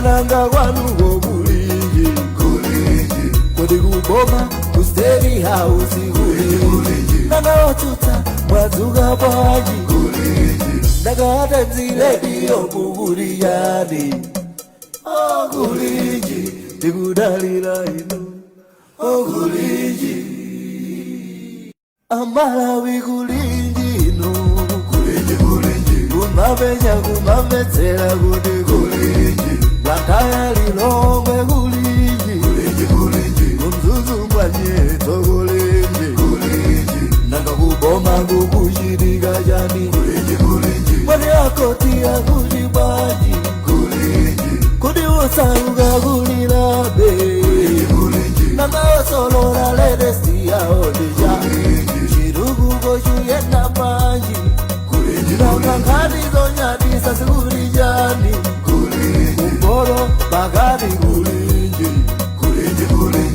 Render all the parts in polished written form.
Mwerananga kwanuko kulinji? Kodi kuboma, ku State House kulinji? Nanga otsutsa mwadzuka bwanji? Nanga Times Radio mukuli yani? Oh, kulinji, tikudalira inu. Oh, kulinji, Amalawi, kulinji inu? Kumapenya, kumamvetsera kuti kulinji? Blantyre, Lilongwe kulinji? KuMzuzu mwanyetso kulinji? Nanga kuboma kukuchitika chani? Mwati akoti akuti bwanji? Kuti usauka kulilabe? Nanga osolola latest yawo ndija chitukuko chuyenda bwanji? Nanga nkhani zonyadisa zikuli chani? Kumpoto, pakati kulinji?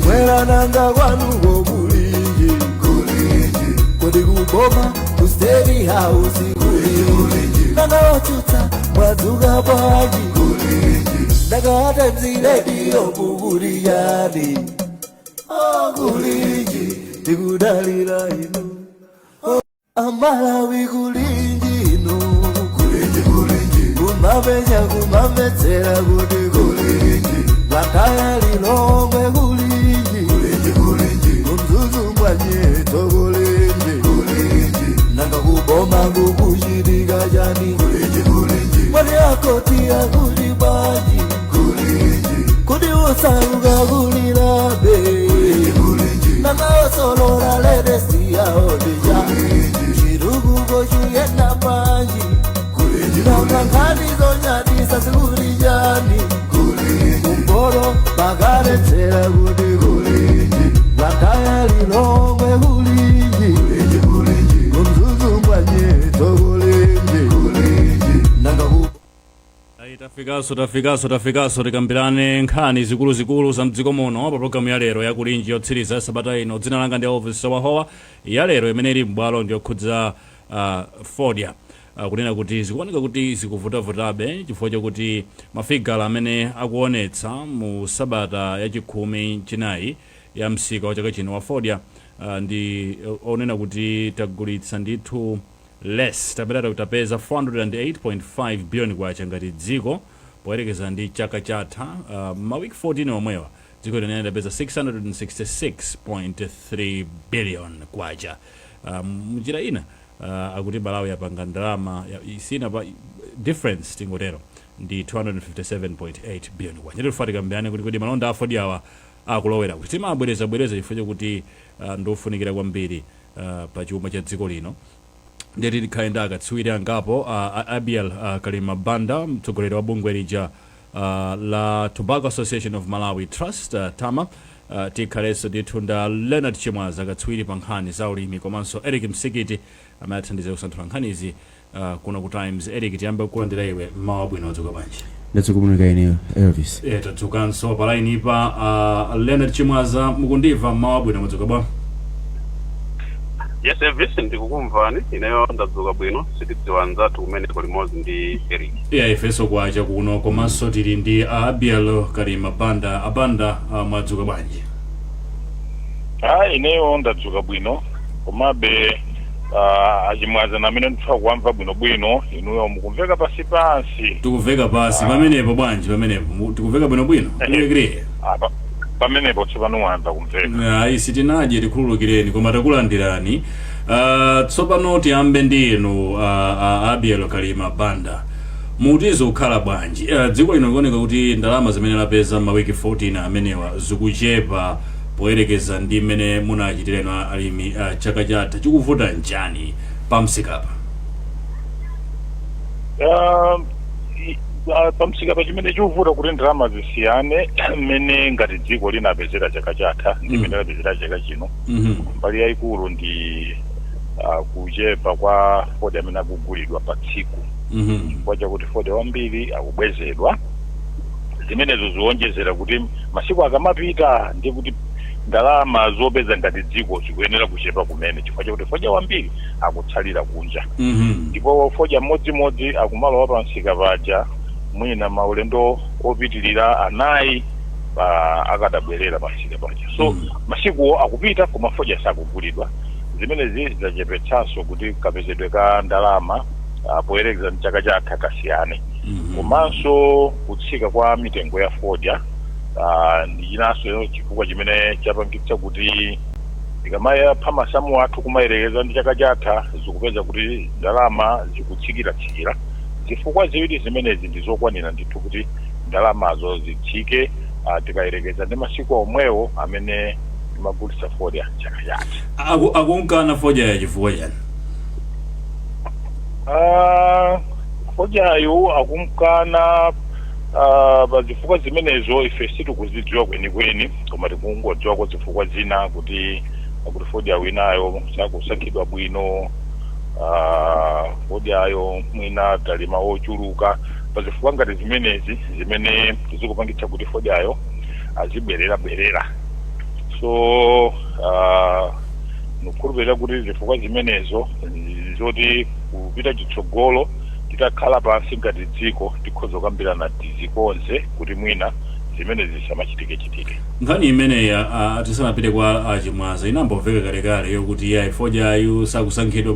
Mwerananga kwanuko kulinji? Kodi kuboma, ku State House kulinji? Nanga otsutsa mwadzuka bwanji? Nanga Times Radio mukuli yani? Oh, kulinji, tikudalira inu. Amalawi, kulinji inu? Kumapenya, kumamvetsera kuti kulinji? Blantyre, Lilongwe kulinji? KuMzuzu mwanyetso kulinji? Nanga kuboma kukuchitika chani? Mwati akoti akuti bwanji? Kuti usauka kulilabe? Nanga osolola latest yawo ndija chitukuko chuyenda bwanji? Nanga nkhani zonyadisa zikuli chani? Kumpoto, pakaletsera kuti kulinji? Blantyre, Lilongwe kulinji? KuMzuzu mwanyetso kulinji? Nanga ku Ayi, tafikanso, tafikanso, tafikanso tikambirane nkhani zikuluzikulu za mdziko muno pa programu ya lero yakulinji yotsiriza ya sabata ino. Dzina langa ndi Elvis Wahowa. Ya lero imene ili m'bwalo ndiyokhudza fodya, kunena kuti zikuoneka kuti zikuvutavutabe chifukwa chakuti mafigala amene akuonetsa mu sabata yachikhumi chinayi ya msika wa chaka chino wa fodya ndi onena kuti tagulitsa ndithu less, tapeta tapeza 408.5 billion kwacha ngati dziko poyerekeza ndi chaka chatha, mawiki 14 omwewa dziko linene tapeza 666.3 billion kwacha. Mnjira ina akuti Malawi yapanga ndalama isina pa difference, tingotero, ndi 257.8 billion kwacha. Ndito tikambirane kuti kodi malonda a fodya awa akulowera kuti. Timabwerezabwereza chifukwa chakuti ndofunikira kwambiri pa chuma cha dziko lino. Ndeti tikhale ndi akatswiri angapo, Abiel Kalima Banda, mtsogoleri wa bungwe lija la Tobacco Association of Malawi Trust, TAMA. Tikhalenso ndithu nda Leonard Chimwaza, katswiri pa nkhani za ulimi, komanso Eric Msikiti amene athandiza kusanthula nkhanizi kuno ku Times. Eric, tiyambe kukulandira iwe. Mmawa bwino, wadzuka bwanji? Ndadzuka bwino ine, Elvis. Tadzukanso. Pa line pa Leonard Chimwaza, mukundimva? Mmawa bwino, mwadzuka bwa? Yes, Elvis, ndikukumvani. Ineyo ndadzuka bwino, sitidziwa anzathu kumeneko limodzi ndi Eric. Yeah, ifenso kwacha kuno. Komanso tili ndi Abiel Kalima Banda. Abanda, mwadzuka bwanji? Ah, ineyo ndadzuka bwino, komabe achimwaza namene nditha kuwamva bwinobwino, inuyo mukumveka pasi pansi. Tikumveka pasi pamenepo bwanji? Pamenepo tikumveka bwinobwino, clear? Ah, pamenepo tsopano wamva kumveka. Ayi, sitinadye, tikhululukireni, koma takulandirani. Tsopano tiyambe ndi inu, Abiel Kalima Banda. Mutizo kukhala bwanji? Dziko lino likuoneka kuti ndalama zimene lapeza mawiki 14 amenewa zikuchepa poyerekeza ndi mmene munachitireno alimi chaka chatha. Chikuvuta nchani pamsikapa? Pamsika pa chimene chikuvuta kuti ndalama zisiyane mmene ngati dziko linapezera chaka chatha ndi mmene lapezera chaka chino, mbali yayikulu ndi kuchepa kwa fodya amene akugulidwa pa tsiku, chifukwa chakuti fodya wambiri akubwezedwa. Zimenezo ziwonjezera kuti masiku akamapita ndiye kuti ndalama zopeza ngati dziko zikuyenera kuchepa kumene, chifukwa chakuti fodya wambiri akutsalira kunja. Ndipo fodya mmodzimodzi akumalowa pamsika paja Mwina maulendo opitilira anayi pa akadabwerera pamsika paja. So masikuwo akupita koma fodya sakugulidwa. Zimenezi zachepetsanso kuti kapezedwe ka ndalama poyerekeza ndi chaka chatha kasiyane. Komanso kutsika kwa mitengo ya fodya ndi chinanso chifukwa chimene chapangitsa kuti tikamayapha masamu athu kumayerekeza ndi chaka chatha, zikupeza kuti ndalama zikutsikira-tsikira. Zifukwa ziwiri zimenezi ndi zokwanira ndithu kuti ndalamazo zitsike tikayerekeza ndi masiku omwewo amene timagulitsa fodya chaka chatha. Akunkana fodya ya chifukwa chani? Fodyayo akumkana pa zifukwa zimenezo ife sitikuzidziwa kwenikweni, koma tikungodziwako zifukwa zina kuti fodya winayo sakusankhidwa bwino, fodyayo mwina talima wochuluka. Pa zifukwa ngati zimenezi zimene zikupangitsa kuti fodyayo azibwerera bwerera. So ndikukhulupirira kuti zifukwa zimenezo zoti kupita chitsogolo titakhala pansi ngati dziko tikhoza kukambirana, tizikonze kuti mwina zimene zisamachitike chitike. Nkhani imeneyi, tisanapite kwa Achimwaza, inamboveka kalekale yokuti iye fodyayu sakusankhidwa.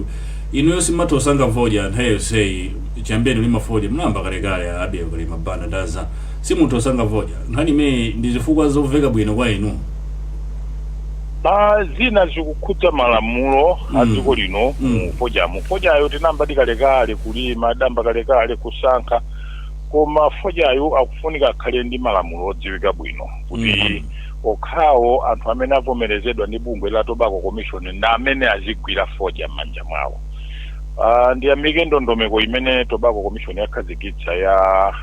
Inuyo simatha kusankha fodya nthawi yonseyi chambeni ulima fodya, munayamba kalekale abiya kulima banda ndaza, simutha kusankha fodya. Nkhani imeneyi ndi zifukwa zomveka bwino kwa inu? Pa zina zikukhudza malamulo a dziko lino mu fodyamu. Fodyayo tinamba kalekale kulima, damba kalekale kusankha, koma fodyayo akufunika akhale ndi malamulo odziwika bwino kuti okhawo anthu amene avomerezedwa ndi bungwe la Tobacco Commission ndi amene azigwira fodya m'manja mwawo. Ndiyamike ndondomeko imene Tobacco Commission yakhazikitsa ya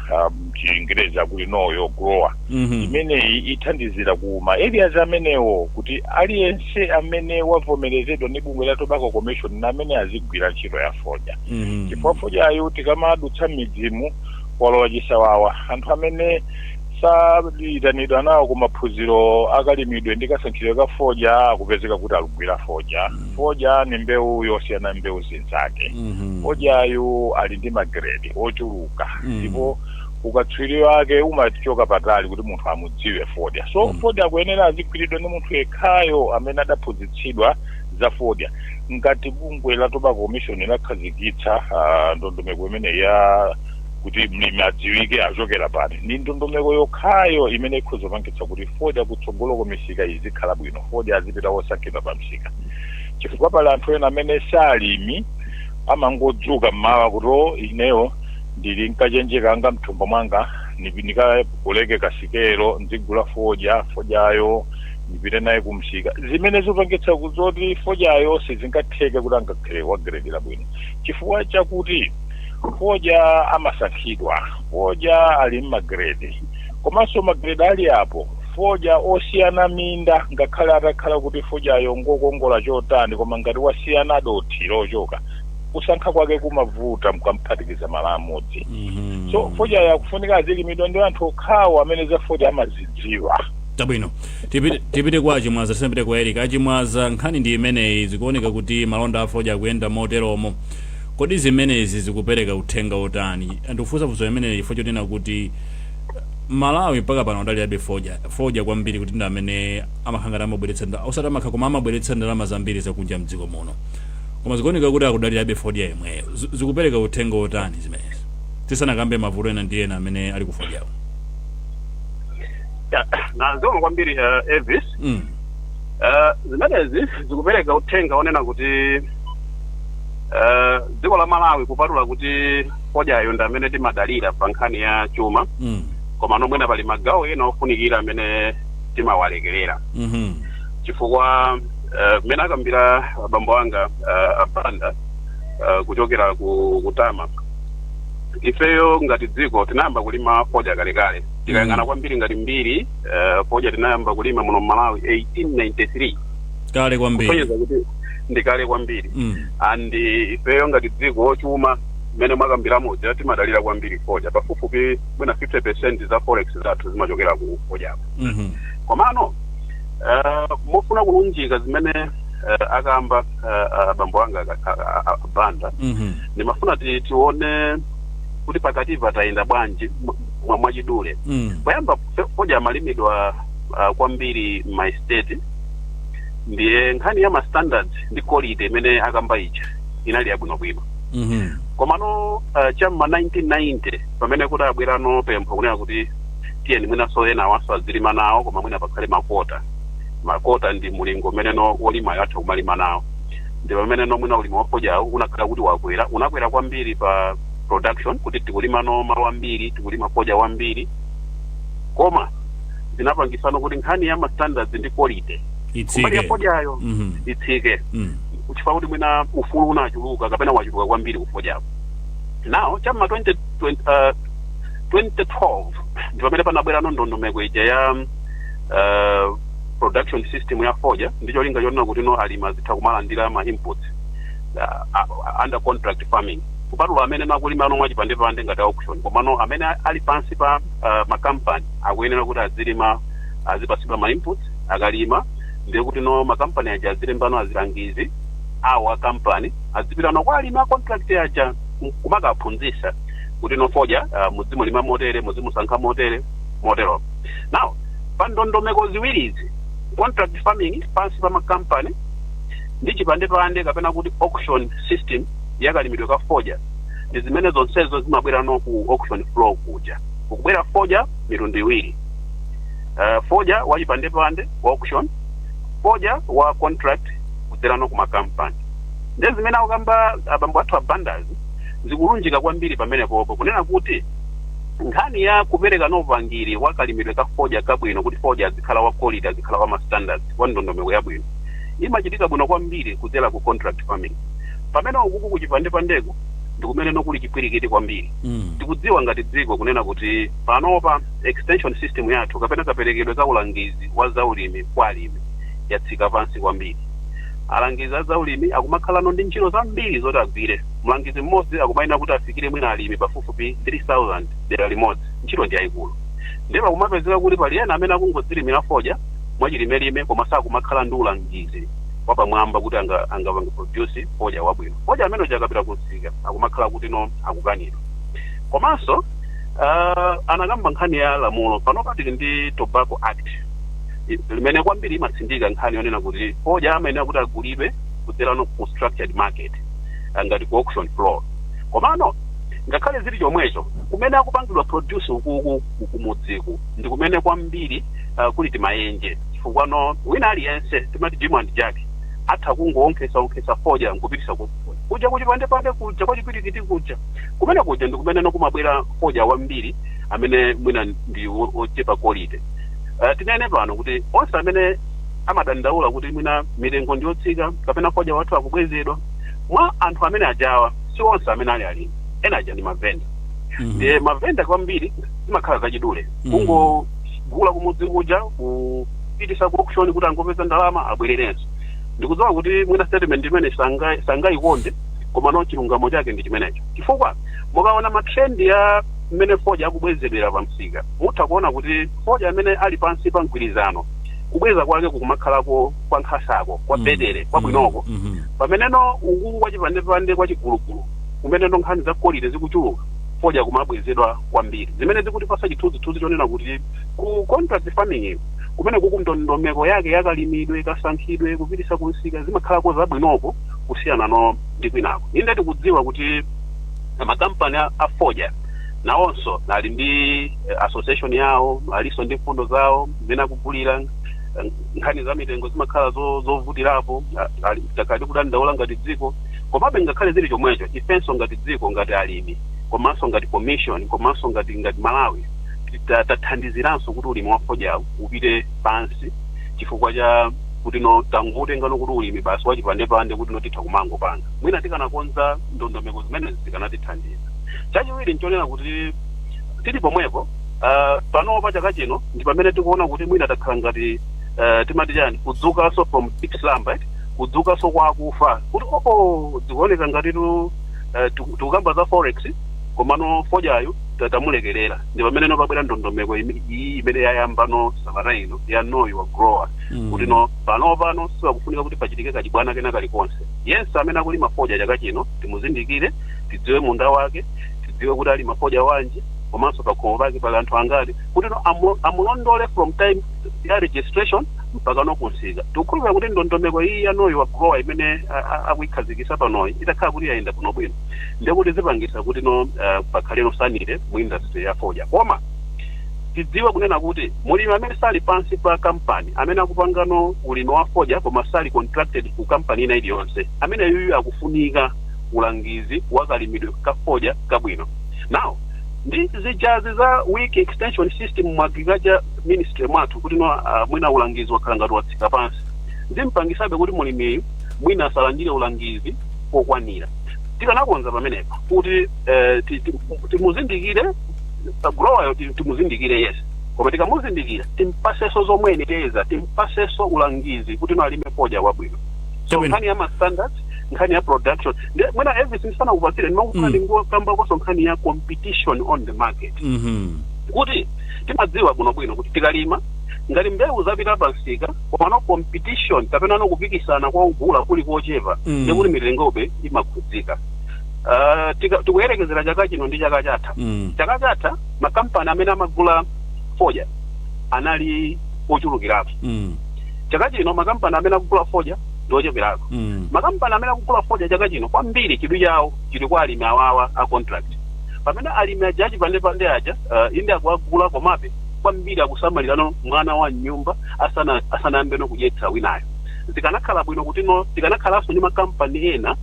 Chingereza akuti know your grower. Imeneyi ithandizira ku ma areas amenewo kuti aliyense amene wavomerezedwa ndi bungwe la Tobacco Commission na amene azigwira ntchito ya fodya, chifukwa fodyayo tikamadutsa m'midzimu walowa chisawawa. Anthu amene sayitanidwa nawo ku maphunziro akalimidwe ndi kasankhidwe ka fodya akupezeka kuti akugwira fodya. Fodya ni mbewu yosiyana mbewu zinzake. Fodyayo ali ndi magrade ochuluka ndipo ukatswiri wake umachoka patali kuti munthu amudziwe fodya. So fodya akuyenera azigwiridwa ndi munthu yekhayo amene adaphunzitsidwa za fodya. Ngati bungwe la Tobacco Commission lakhazikitsa ndondomeko imene ya kuti mlimi adziwike achokera pati, ndi ndondomeko yokhayo imene ikhoza kupangitsa kuti fodya kutsogoloko misika izikhala bwino, fodya azipita wosankhidwa pa msika, chifukwa pali anthu ena amene salimi, amangodzuka mmawa kuti, "O, ineyo ndili nkachenje kanga mthumba mwanga, nikakoleke kasikelo, ndzigula fodya, fodyayo ndipite naye kumsika," zimene zopangitsa kuzoti fodyayo sizingatheke kuti angakhale wa grade labwino, chifukwa chakuti fodya amasankhidwa, fodya ali mmagrade, komanso magrade ali apo fodya osiyana minda. Ngakhale atakhala kuti fodyayo ngokongola chotani, koma ngati wasiyana dothi lochoka, kusankha kwake kumavuta mkamphatikiza malo amodzi. So fodyayo akufunika azilimidwa ndi anthu okhawo amene za fodya amazidziwa. Tabwino, tipite kwa Achimwaza tisanapite kwa Erika. Achimwaza, nkhani ndi imeneyi. Zikuoneka kuti malonda a fodya akuyenda moteromo. Kodi zimenezi zikupereka uthenga otani? Ndikufunsa funso imeneyi chifukwa chonena kuti Malawi mpaka pano adalibe fodya, fodya kwambiri kuti ndi amene amakhala ngati amabweretsa osati amakhala, koma amabweretsa ndalama zambiri zakunja mdziko muno, koma zikuoneka kuti akudalirabe fodya yemweyo. Zikupereka uthenga otani zimenezi, tisanakambe mavuto ena ndi ena amene ali ku fodyawo? Ya, zikomo kwambiri, Elvis. Zimenezi zikupereka uthenga onena kuti dziko la Malawi, kupatula kuti fodyayo ndi amene timadalira pa nkhani ya chuma, koma nomwena pali magawo ena ofunikira amene timawalekerera, chifukwa mmene akambira abambo anga Abanda kuchokera ku kutama, ifeyo ngati dziko tinayamba kulima fodya kalekale. Tikayang'ana kwambiri ngati mbiri, fodya tinayamba kulima muno Malawi 1893. Kale kwambiri. Kusonyeza kuti ndi kale kwambiri. And ifeyo ngati dziko, chuma mmene mwakambira muja, timadalira kwambiri fodya. Pafupifupi mwina 50% za forex zathu zimachokera ku fodyako. Komano mofuna kulunjika zimene akamba abambo anga Banda, ndimafuna tione Kuti pakatipa tayenda bwanji mwachidule? Poyamba fodya amalimidwa kwambiri m'ma estate, ndiye nkhani ya ma standards ndi quality imene akamba ija inali yabwinobwino. Komano cham'ma 1990 pamene kuti abwerano pempho kunena kuti tiyeni mwinaso ena awanso azilima nawo, koma mwina pakhale ma quota. Ma quota ndi mulingo umeneno wolimayo atha kumalima nawo. Ndi pamene no mwina ulimi wa fodyawo unakhala kuti wakwera, unakwera kwambiri pa production, kuti tikulimano malo ambiri, tikulima fodya wambiri, koma zinapangisano kuti nkhani ya ma standards ndi quality kumbali ya itsike fodyayo itsike, chifukwa kuti mwina ufulu unachuluka kapena wachuluka kwambiri kufodyako. Now cham'ma 20, 20, 2012 ndi pamene panabwerano ndondomeko ija ya production system ya fodya, ndi cholinga chonena kuti no alimi azitha kumalandira ma inputs under contract farming, kupatula amene nakulima ano mwachipandepande ngati auction, komano amene ali pansi pa makampani akuyenera kuti azilima, azipasidwa ma inputs. Akalima, ndiye kuti no makampani aja azilembano azilangizi awo a kampani, azipitano kwa alimi a contract aja kumakaphunzitsa kuti no fodya muzimulima motere, muzimusankha motere, motero. Now pa ndondomeko ziwirizi, contract farming pansi pa makampani ndi chipandepande kapena kuti auction system yakalimidwe ka fodya, ndi zimene zonsezo zimabwera no ku auction floor kuja. Kukubwera fodya mitundu iwiri, fodya wa chipandepande wa auction, fodya wa contract kudzerano ku makampani. Ndi zimene akukamba abambo athu abandazi zikulunjika kwambiri pamenepopo, kunena kuti nkhani ya kupereka upangiri wa kalimidwe ka fodya kabwino, kuti fodya azikhala wa quality, azikhala wa ma standards, wa ndondomeko yabwino, imachitika bwino kwambiri kudzera ku contract farming, pamene ukuku kuchipandepandeko ndi kumene nokuli chipwirikiti kwambiri. Tikudziwa ngati dziko kunena kuti panopa extension system yathu kapena kaperekedwe ka ulangizi wa zaulimi kwa alimi yatsika pansi kwambiri. Alangizi a zaulimi akumakhalano ndi ntchito zambiri zoti agwire. Mlangizi mmodzi akumayenera kuti afikire mwina alimi pafupifupi 3000 dera limodzi. Ntchito ndi yayikulu, ndipo akumapezeka kuti pali ena amene akungodzilimira fodya mwachilimelime, koma sakumakhala ndi ulangizi wapamwamba kuti angapange produce fodya wabwino. Fodya amene uja akapita kumsika akumakhala kuti no akukanidwa. Komanso anakamba nkhani ya lamulo. Panopa tili ndi Tobacco Act limene kwambiri imatsindika nkhani yonena kuti fodya amayenera kuti agulidwe kudzerano ku structured market, ngati ku auction floor. Komano ngakhale zili chomwecho, kumene akupangidwa produce ukuku kumudziku ndi kumene kwambiri kuli timayenje, chifukwa no wina aliyense, timati Jim and Jack, atha kungoonkhesa onkhesa fodya nkupitisa kuja kuchipandepande kuja, kwachipwirikiti kuja. Kumene kuja ndi kumene nokumabwera fodya wambiri amene mwina ndi ochepa quality. Tinene pano kuti onse amene amadandaula kuti mwina mitengo ndiyotsika kapena fodya wathu akubwezedwa, mwa anthu amene ajawa si onse amene ali alimi. Ena aja ndi mavenda. Ndiye mavenda kwambiri zimakhala zachidule, kungogula kumudzi kuja kupitisa ku auction kuti angopeza ndalama abwererenso. Ndikudziwa kuti mwina statement imene sangayikonde, koma no chilungamo chake ndi chimenecho, chifukwa mukaona ma trend ya mmene fodya akubwezedwera pa msika, mutha kuona kuti fodya amene ali pansi pa mgwirizano kubweza kwake kukumakhalako kwa nkhasako, kwa betere, kwabwinoko, pameneno uku kwachipandepande, kwachigulugulu, kumeneno nkhani za quality zikuchuluka, fodya kumabwezedwa kwambiri, zimene zikutipasa chithunzithunzi chonena kuti ku contract farming kumene kuku ndondomeko yake yakalimidwe, kasankhidwe, kupitisa kumsika zimakhalako zabwinoko kusiyana no ndi kwinako. Inde, tikudziwa kuti makampani a fodya nawonso ali ndi association yawo, alinso ndi mfundo zawo zimene akugulira. Nkhani za mitengo zimakhala zovutirapo, takhala tikudandaula ngati dziko. Komabe ngakhale zili chomwecho, ifenso ngati dziko, ngati alimi, komanso ngati commission, komanso ngati Malawi, tathandiziranso kuti ulimi wa fodyawu upite pansi, chifukwa cha kuti no tangotengano kuti ulimi basi wachipandepande kuti no titha kumangopanga. Mwina tikanakonza ndondomeko zimenezi zikanatithandiza. Chachiwiri nchonena kuti tili pomwepo, panopa chaka chino ndi pamene tikuona kuti mwina takhala ngati timati chani, kudzukanso from deep slumber, right? Kudzukanso kwa akufa kuti oo, zikuoneka ngatitu tikukamba za forex, komano fodyayo tamulekerera. Ndi pamene no pabwera ndondomeko iyi imene yayamba no sabata ino ya Know Your Grower, kuti no pano pano sipakufunika kuti pachitike kachibwana kena kalikonse. Yense amene akulima fodya chaka chino timuzindikire, tidziwe munda wake. Tidziwe kuti alima fodya wanji, komanso pakhomo pake pali anthu angati, kuti no amulondole from time ya registration mpaka no kunsika. Tikukhulupirira kuti ndondomeko iyi ya know your grower imene akuyikhazikisa panoyi, itakhala kuti yayenda bwinobwino, ndekuti zipangisa kuti no pakhale no sanity mu industry ya fodya. Koma tidziwe kunena kuti mulimi amene sali pansi pa kampani, amene akupangano ulimi wa fodya koma sali contracted ku kampani ina iliyonse, amene yuyu akufunika ulangizi wa kalimidwe ka fodya kabwino. Now, ndi zijazi za weak extension system mu agriculture ministry mwathu, kuti no mwina ulangizi wakhala ngati watsika pansi, zimpangisabe kuti mulimiyu mwina asalandire ulangizi okwanira. Tikanakonza pamenepa kuti timuzindikire grower, timuzindikire, yes, koma tikamuzindikira timpaseso zomwenereza, timpaseso ulangizi kuti no alime fodya wabwino. So nkhani ya ma standards, nkhani ya production, mwina everything sanakupatsire, ndimangofuna ndingokambakonso nkhani ya competition on the market, kuti timadziwa bwinobwino kuti tikalima, ngati mbewu zapita pansika, komano competition kapena no kupikisana kwa ugula kuli kochepa, ndikuti mitengobe imakhudzika. Tikuyerekezera chaka chino ndi chaka chatha. Chaka chatha makampani amene amagula fodya anali ochulukirapo. Chaka chino makampani amene akugula fodya ndi ocheperako. Makampani amene akugula fodya chaka chino kwambiri chidwi chawo chili kwa alimi awawa a contract, pamene alimi aja achipandepande aja inde akuagula, komabe kwambiri akusamalirano mwana wa mnyumba asanayambe no kudyetsa winayo. Zikanakhala bwino kuti no tikanakhalanso ndi makampani ena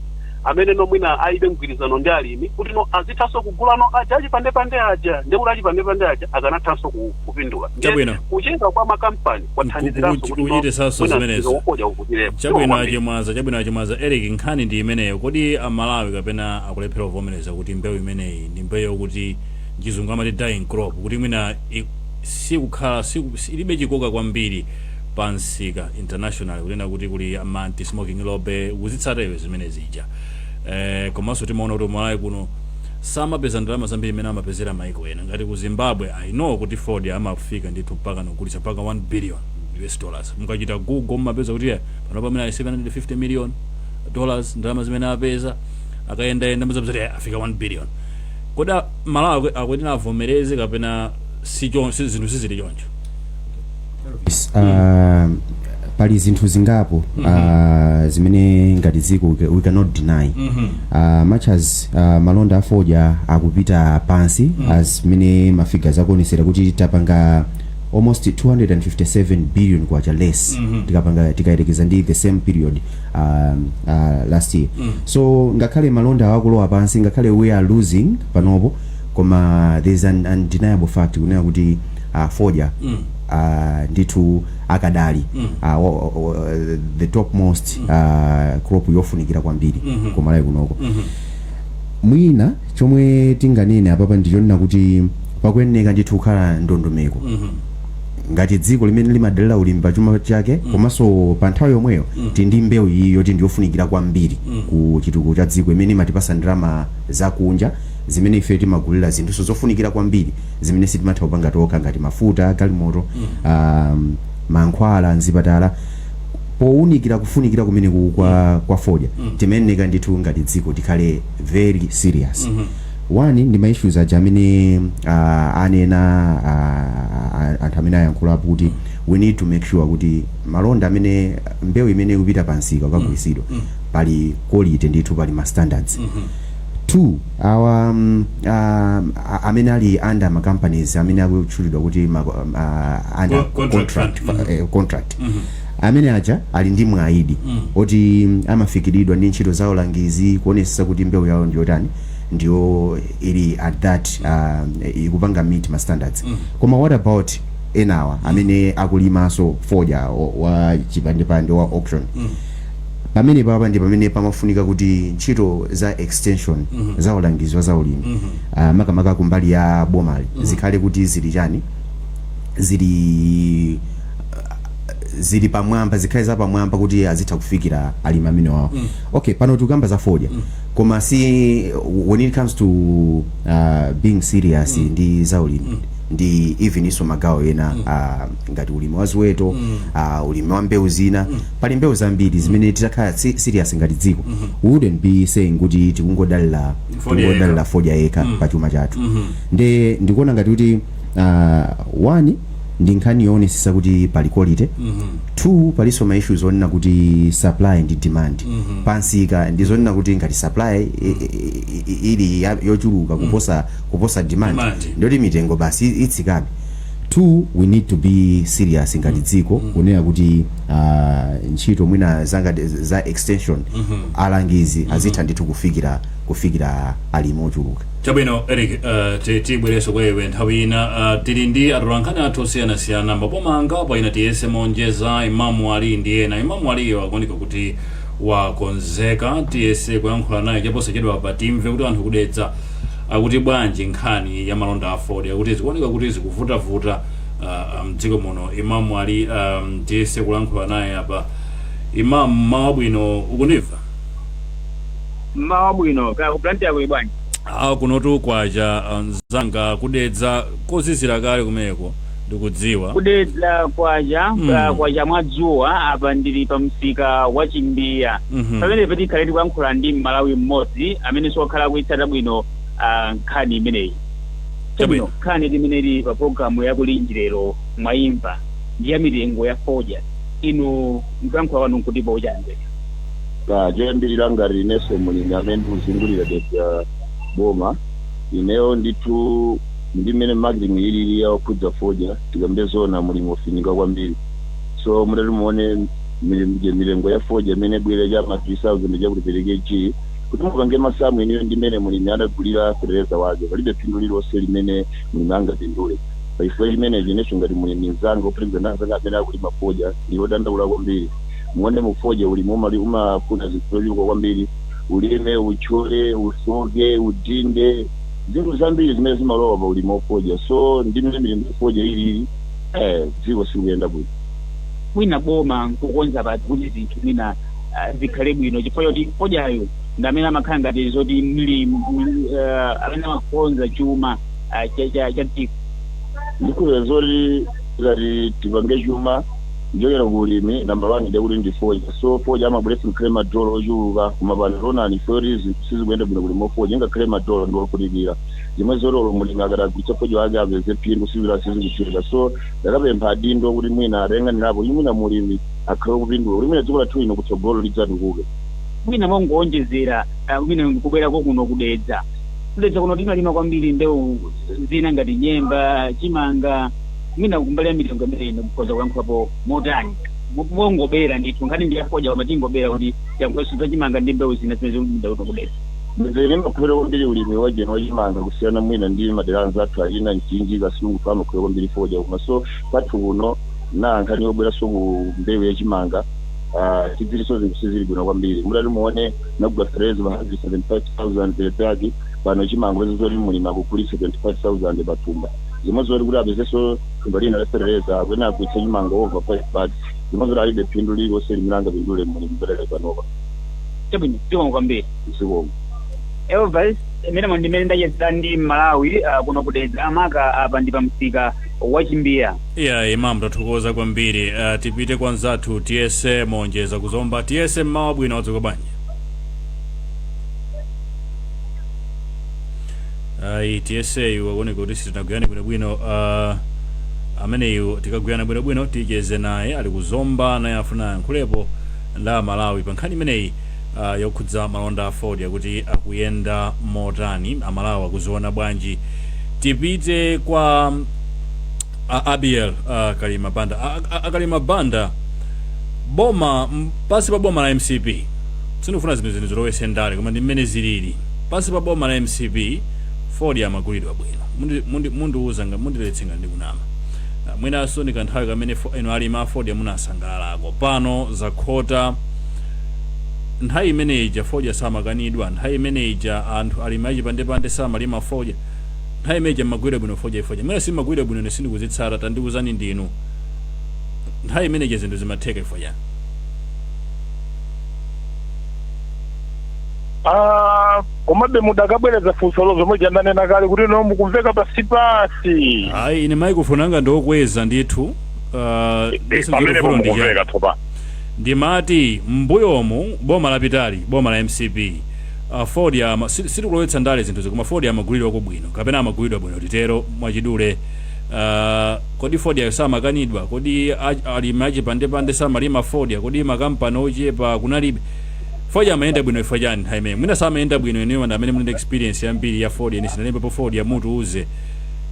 amene no mwina alibe mgwirizano ndi alimi, kuti no azithanso kugulano aja achipandepande aja, ndikuti achipandepande aja akanathanso kupindula. Ndiye kuchepa kwa makampani kwathandiziranso kuti no Kuchitisanso mwina zimenezo. msika wofodya ukutirepo. Chabwino, achimwaza. Chabwino, achimwaza. Eric, nkhani ndi imeneyo. Kodi Amalawi kapena akulephera kuvomereza kuti mbewu imeneyi ndi mbewu yokuti mchizungu amati dying crop, kuti mwina sikukhala ilibe chikoka kwambiri pa msika international, kunena kuti kuli ama anti smoking lobby, kuzitsata zimene zija, komanso timaona kuti Malawi kuno samapeza ndalama zambiri imene amapezera maiko ena ngati ku Zimbabwe? I know kuti fodya amafika ndithu mpaka nogulitsa mpaka 1 billion US dollars. Mukachita Google mumapeza kuti pano pamene ali 750 million dollars, ndalama zimene apeza akayendayenda, muzapeza kuti afika 1 billion. Kodi Malawi akuyenera avomereze kapena si zinthu sizili choncho? Pali zinthu zingapo zimene ngati dziko we cannot deny. Much as malonda afodya akupita pansi, as mene ma figures akuonesera kuti tapanga almost 257 billion kwacha less tikapanga, tikayerekeza ndi the same period last year. So ngakhale malonda akulowa pansi, ngakhale we are losing panopo, koma there's an undeniable fact kunena kuti fodya ndithu akadali the topmost crop yofunikira kwambiri kumalawi kunoko. Mwina chomwe tinganene apapa ndichonena kuti pakuyeneka ndithu kukhala ndondomeko ngati dziko limene limadalira ulimi pa chuma chake, komanso pa nthawi yomweyo tili ndi mbewu iyi yoti ndiyofunikira kwambiri ku chitukuko cha dziko, imene imatipasa ndalama zakunja zimene ife timagulira zinthu zofunikira kwambiri zimene sitimatha kupanga tokha, ngati mafuta galimoto, mankhwala mzipatala. Powunikira kufunikira kumeneku kwa fodya, timayeneka ndithu ngati dziko tikhale very serious. One ndi ma issues aja amene anena anthu amene ayankhulapo kuti we need to make sure kuti malonda amene, mbewu imene ikupita pansika kukagulitsidwa, pali quality ndithu, pali ma standards. Two, awa amene ali under ma companies amene akutchulidwa kuti under Contract. Contract, contract amene aja ali ndi mwaidi oti amafikiridwa ndi ntchito za ulangizi kuonesesa kuti mbewu yawo ndiyotani, ndiyo ili at that ikupanga meet ma standards. Koma what about enawa amene akulimanso fodya wa chipandepande, wa auction? Pamene papa ndi pamene pamafunika kuti ntchito za extension, za ulangizi wa za ulimi, makamaka kumbali ya bomali, zikhale kuti zili chani, zili pamwamba, zikhale za pamwamba kuti azitha kufikira alimi amene wawo. Okay, pano tikukamba za fodya, koma si when it comes to being serious ndi za ulimi. Ndi even iso magawo ena, ngati ulimi wa ziweto, ulimi wa mbewu zina. Pali mbewu zambiri zimene titakhala serious ngati dziko, we wouldn't be saying kuti tikungodalira fodya tikungodalira fodya yekha pa chuma chathu. Nde ndikuona ngati kuti one, ndi nkhani yoonetsetsa kuti pali quality. Two, palinso ma issues onena kuti supply ndi demand pansika, ndi zonena kuti ngati supply ili yochuluka kuposa demand, demand, ndoti mitengo basi itsikabe. Two, we need to be serious ngati dziko kunena kuti ntchito mwina zanga za extension, alangizi azitha ndithu kufikira alimi ochuluka. Chabwino, Eric, tibwereso kwa iwe nthawi ina. Tili ndi atolankhani athu osiyanasiyana maboma angapo ina. Tiyese monjeza Imamu Ali ndi ena. Imamu Aliyo akuoneka kuti wakonzeka, tiyese kuyankhula naye chaposachedwa pa, timve kuti anthu kudetsa akuti bwanji nkhani ya malonda a fodya, akuti zikuoneka kuti zikuvutavuta mdziko muno. Imamu Ali, tiyese kulankhula naye apa. Imamu, mawa bwino, ukundimva? Mmawa bwino, kaya ku Blantyre kuli bwanji? Ah, kunotu kwacha mzanga. Kudedza kozizira kale kumeneko, ndikudziwa. Kudedza kwacha. Kwacha mwadzuwa. Apa ndili pa msika wa Chimbiya. Pamene tikhale tikuyankhula ndi Mmalawi mmodzi amene siwakhala kuitsata bwino nkhani imeneyi. Chabwino. Nkhani imene ili pa programu yakulinji lero mwayimva, ndi ya mitengo ya fodya. Inu mkuyankhula kwanu nkutipo uchanze? Choyambirira, ngati inenso mulimi amene ndikuzungulira Dedza boma, ineyo ndithu ndi mmene marketing ilili yakukhudza fodya, tikambe zona, mulimi ofinika kwambiri. So mutati muone milengo ya fodya imene ibwere cha ma 3000 chakuti pereke g kuti mupange masamu ineyo ndi mmene mulimi adagulira fertilizer wake, palibe phindu lililonse limene mulimi angapindule. Pachifukwa chimenechi, inenso ngati mulimi mzanga ophatikiza anzanga amene akulima fodya, ndi odandaula kwambiri. Muone, mu fodya ulimi umafuna zinthu zochuluka kwambiri: ulime, uthyole, usoke, udinde, zinthu zambiri zimene zimalowa pa ulimi wafodya. So ndi mmene milingo ya fodya ilili, dziko silikuyenda bwino. Mwina boma nkukonza pati kuti zinthu mwina zikhale bwino, chifukwa choti fodyayo ndi amene amakhala ngati zoti mlimi amene amakonza chuma cha dziko? Ndikhulupirira zoti ngati tipange chuma kuchokera ku ulimi, number one ndiye kuti ndi fodya. So fodya amabweretsa ngakhale madola ochuluka, koma pano tionani foti zinthu sizikuyenda bwino kulima fodya, ngakhale madola ndi ofunikira zimwe zotolo mulimi akatagulitsa fodya wake apeze phindu, sizira sizikutheka. So ndakapempha adindo kuti mwina atayang'anirapo kuti mwina mulimi akhale kupindula, kuti mwina dziko lathu lino kutsogolo lidzatukuke. Mwina mongoonjezera, mwina kubwerako kuno kudedza, kudedza kuno timalima kwambiri mbewu zina ngati nyemba, chimanga. Mwina kumbali ya mitengo imene ino mukhoza kuyankhulapo motani? Mongobera ndithu, nkhani ndi yafodya, koma tingobera kuti yankhulenso za chimanga ndi mbewu zina zimene zikulinda kuno kudedza. Zene imakhulupirira kwambiri ulimi wajeni wachimanga kusiyana mwina ndi madera anzathu achina Mchinji, Kasungu, amakhulupirira kwambiri fodya. Koma so kwathu kuno na nkhani yobweranso ku mbewu yachimanga, tidziriso zinthu sizili bwino kwambiri. Mutati muone, nagula fertilizer pa 175,000 per bag, pano chimanga peza zoti mulimi akugulitsa 25,000 pathumba, zimwe zoti kuti apezenso thumba lina la fertilizer akwena agulitsa chimanga over 5 bags, zimwe zoti alibe phindu lililonse limene angapindule mulimi padali panopa. Chabwino, zikomo kwambiri. Zikomo. Elvis, imene ndimene ndachezera ndi Malawi kuno kudedza, amaka apa ndi pa msika wa Chimbiya. Iya, Imam, tathokoza kwambiri. Tipite kwa nzathu Tiyese Monjeza kuzomba. Tiyese, mmawa bwino, wadzuka bwanji? Ayi, Tiyeseyu akuoneka kuti sitinagwirane bwinobwino. Ameneyu tikagwirana bwinobwino ticheze naye, ali kuzomba, naye afuna ayankhulepo nda Malawi pa nkhani imeneyi yokhudza malonda a fodya kuti akuyenda motani, Amalawi akuziona bwanji. Tipite kwa Abiel Kalima Banda. Akalima Banda, boma pansi pa boma la MCP, sindikufuna zinthu zilowese ndale, koma ndi mmene zilili, pansi pa boma la MCP fodya amagulidwa bwino. Mundiuza nga mundiletsenga ndikunama. Mwinanso ndi kanthawi kamene inu alimi a fodya munasangalalako. Pano zakhota. Nthawi imeneyi fodya samakanidwa, nthawi imeneyi anthu alimi achipandepande samalima fodya, nthawi imeneyi mmagwira bwino fodya. Ifodya mwina simmagwira bwino, ine sindikuzitsata, tandiuzani ndinu. Nthawi imeneyi zinthu zimatheka ifodya? Komabe mudakabwereza funso lomwe jandanena kale kuti no mukumveka pasipasi. Ayi, ine microphone anga ndiokweza ndithu. Pamenepo mukumveka tsopano. Ndimati mbuyomu, boma lapitali, boma la MCP, fodya sitikulowetsa ndale zinthuzi, koma fodya amagulidwako bwino kapena amagulidwa bwino, titero mwachidule. Kodi fodya samakanidwa? Kodi alimi achipandepande samalima fodya? Kodi makampani ochepa kunalibe? Fodya amayenda bwino ifo chani nthawi imene mwina samayenda bwino? Inuyo ndi amene muli ndi experience yambiri ya fodya, ine sinalimbepo fodya, mutiuze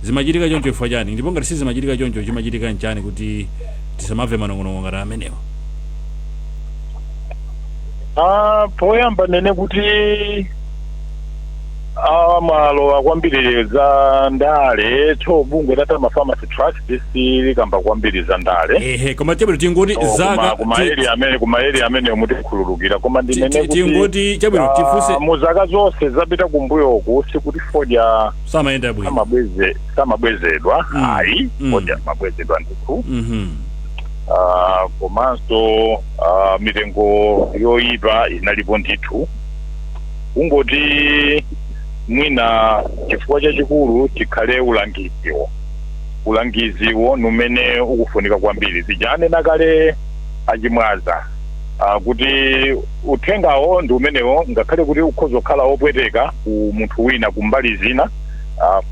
zimachitika choncho ifo chani, ndipo ngati sizimachitika choncho, chimachitika nchani kuti tisamamve manong'onong'o ngati amenewa? Poyamba nene kuti amalowa kwambiri za ndale, cho bungwe la Tama Farmers Trust silikamba kwambiri za ndale. Ehe, koma chabwino, tingoti zaka Kuma area amene mutikhululukira, koma ndinene kuti tingoti chabwino, tifunse. Mu zaka zonse zapita kumbuyoku, sikuti fodya samayenda bwino. Samabwezedwa. Ayi, fodya amabwezedwa ndithu. Komanso mitengo yoyipa inalipo ndithu. Kungoti mwina chifukwa chachikulu chikhale ulangiziwo. Ulangiziwo numene ukufunika kwambiri. Zijanena kale achimwaza kuti uthengawo ndi umenewo, ngakhale kuti ukhoza kukhala wopweteka ku munthu wina kumbali zina.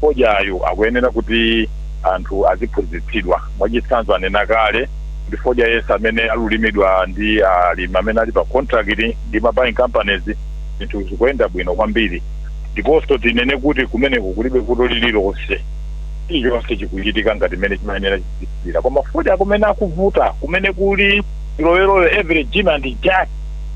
Fodyayo akuyenera kuti anthu aziphunzitsidwa. Mwachitsanzo, anena kale kuti fodya yense amene alulimidwa ndi alimi amene ali pa contract ndi ma buying companies, zinthu zikuyenda bwino kwambiri. Ndiponso tinene kuti kumeneko kulibe vuto lililonse, chilichonse chikuchitika ngati mmene chimayenera chichitikira. Koma fodya kumene akuvuta, kumene kuli loweroyo, every Jim and Jack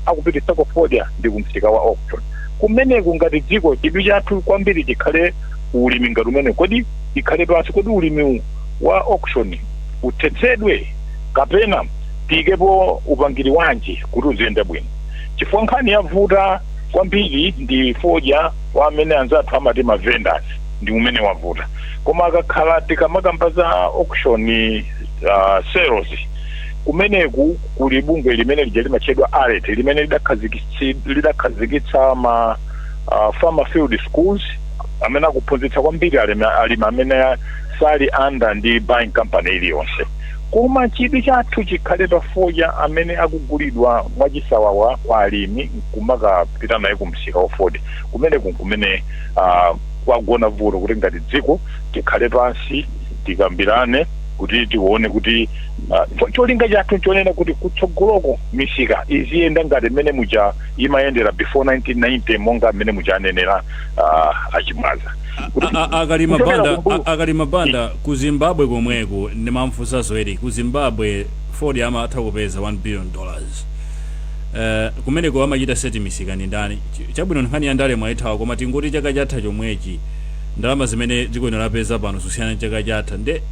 akupititsako fodya, ndi kumsika wa auction. Kumeneku ngati dziko chidwi chathu kwambiri chikhale ulimi ngati umene. Kodi ikhale pansi, kodi ulimi wa auction uthetsedwe kapena tiyikepo upangiri wanji kuti uziyenda bwino? Chifukwa nkhani yavuta kwambiri ndi fodya wa amene anzathu amati ma vendors, ndi umene wavuta. Koma akakhala tikamakamba za auction sales, kumeneku kuli bungwe limene lija limatchedwa ARET, limene lidakhazikitsa ma farmer field schools amene akuphunzitsa kwambiri alimi amene sali under ndi buying company iliyonse. Koma chidwi chathu chikhale pa fodya amene akugulidwa mwachisawawa kwa alimi kumakapita naye kumsika wa fodya. Kumeneku kumene kwagona vuto, kuti ngati dziko tikhale pansi, tikambirane kuti tione kuti cholinga chathu chonena kuti kutsogoloko misika iziyenda ngati mmene muja imayendera before 1990, monga mmene muja anenera achimwaza. Akalima Kuchokera Banda. kumbuyo. Akalima Banda, ku Zimbabwe komweko, ndimamfunsanso eri, ku Zimbabwe fodya amatha kupeza $1 billion. Kumeneko amachita set misika ndi ndani? Chabwino, nkhani ya ndale mwayithawa, koma tingoti chaka chatha chomwechi, ndalama zimene dziko lino lapeza pano zosiyana ndi chaka chatha, nde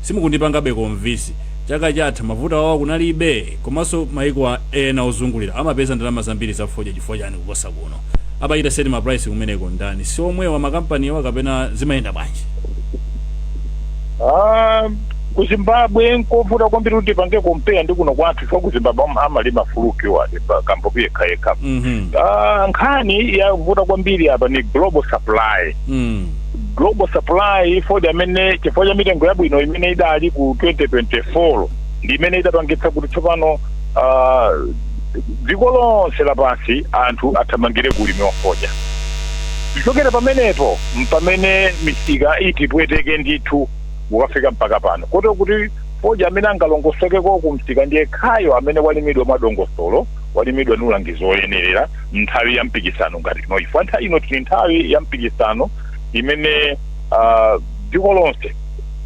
simukundipangabe convince. Chaka chatha mavuto awo kunalibe, komanso maiko ena ozungulira amapeza ndalama zambiri za fodya chifukwa chani kuposa kuno? Amachita set ma price kumeneko ndani? Si omwewa makampaniwa kapena zimayenda bwanji? Ku Zimbabwe nkovuta kwambiri kuti tipange compare ndi kuno kwathu, chifukwa ku Zimbabwe amalima fulukiwa kampopi yekhayekha. Nkhani yavuta kwambiri apa ni global supply. Global supply, fodya amene chifukwa cha mitengo yabwino imene idali ku 2024 ndi imene idapangitsa kuti tsopano dziko lonse lapansi anthu athamangire kulimi wa fodya. Kuchokera pamenepo mpamene misika itipweteke ndithu kukafika mpaka pano, kotero kuti fodya amene angalongosokeko kumsika ndiye khayo amene walimidwa mwadongosolo, walimidwa ndi ulangizi woyenerera nthawi ya mpikisano ngati ino, chifukwa nthawi ino tili nthawi ya mpikisano imene dziko lonse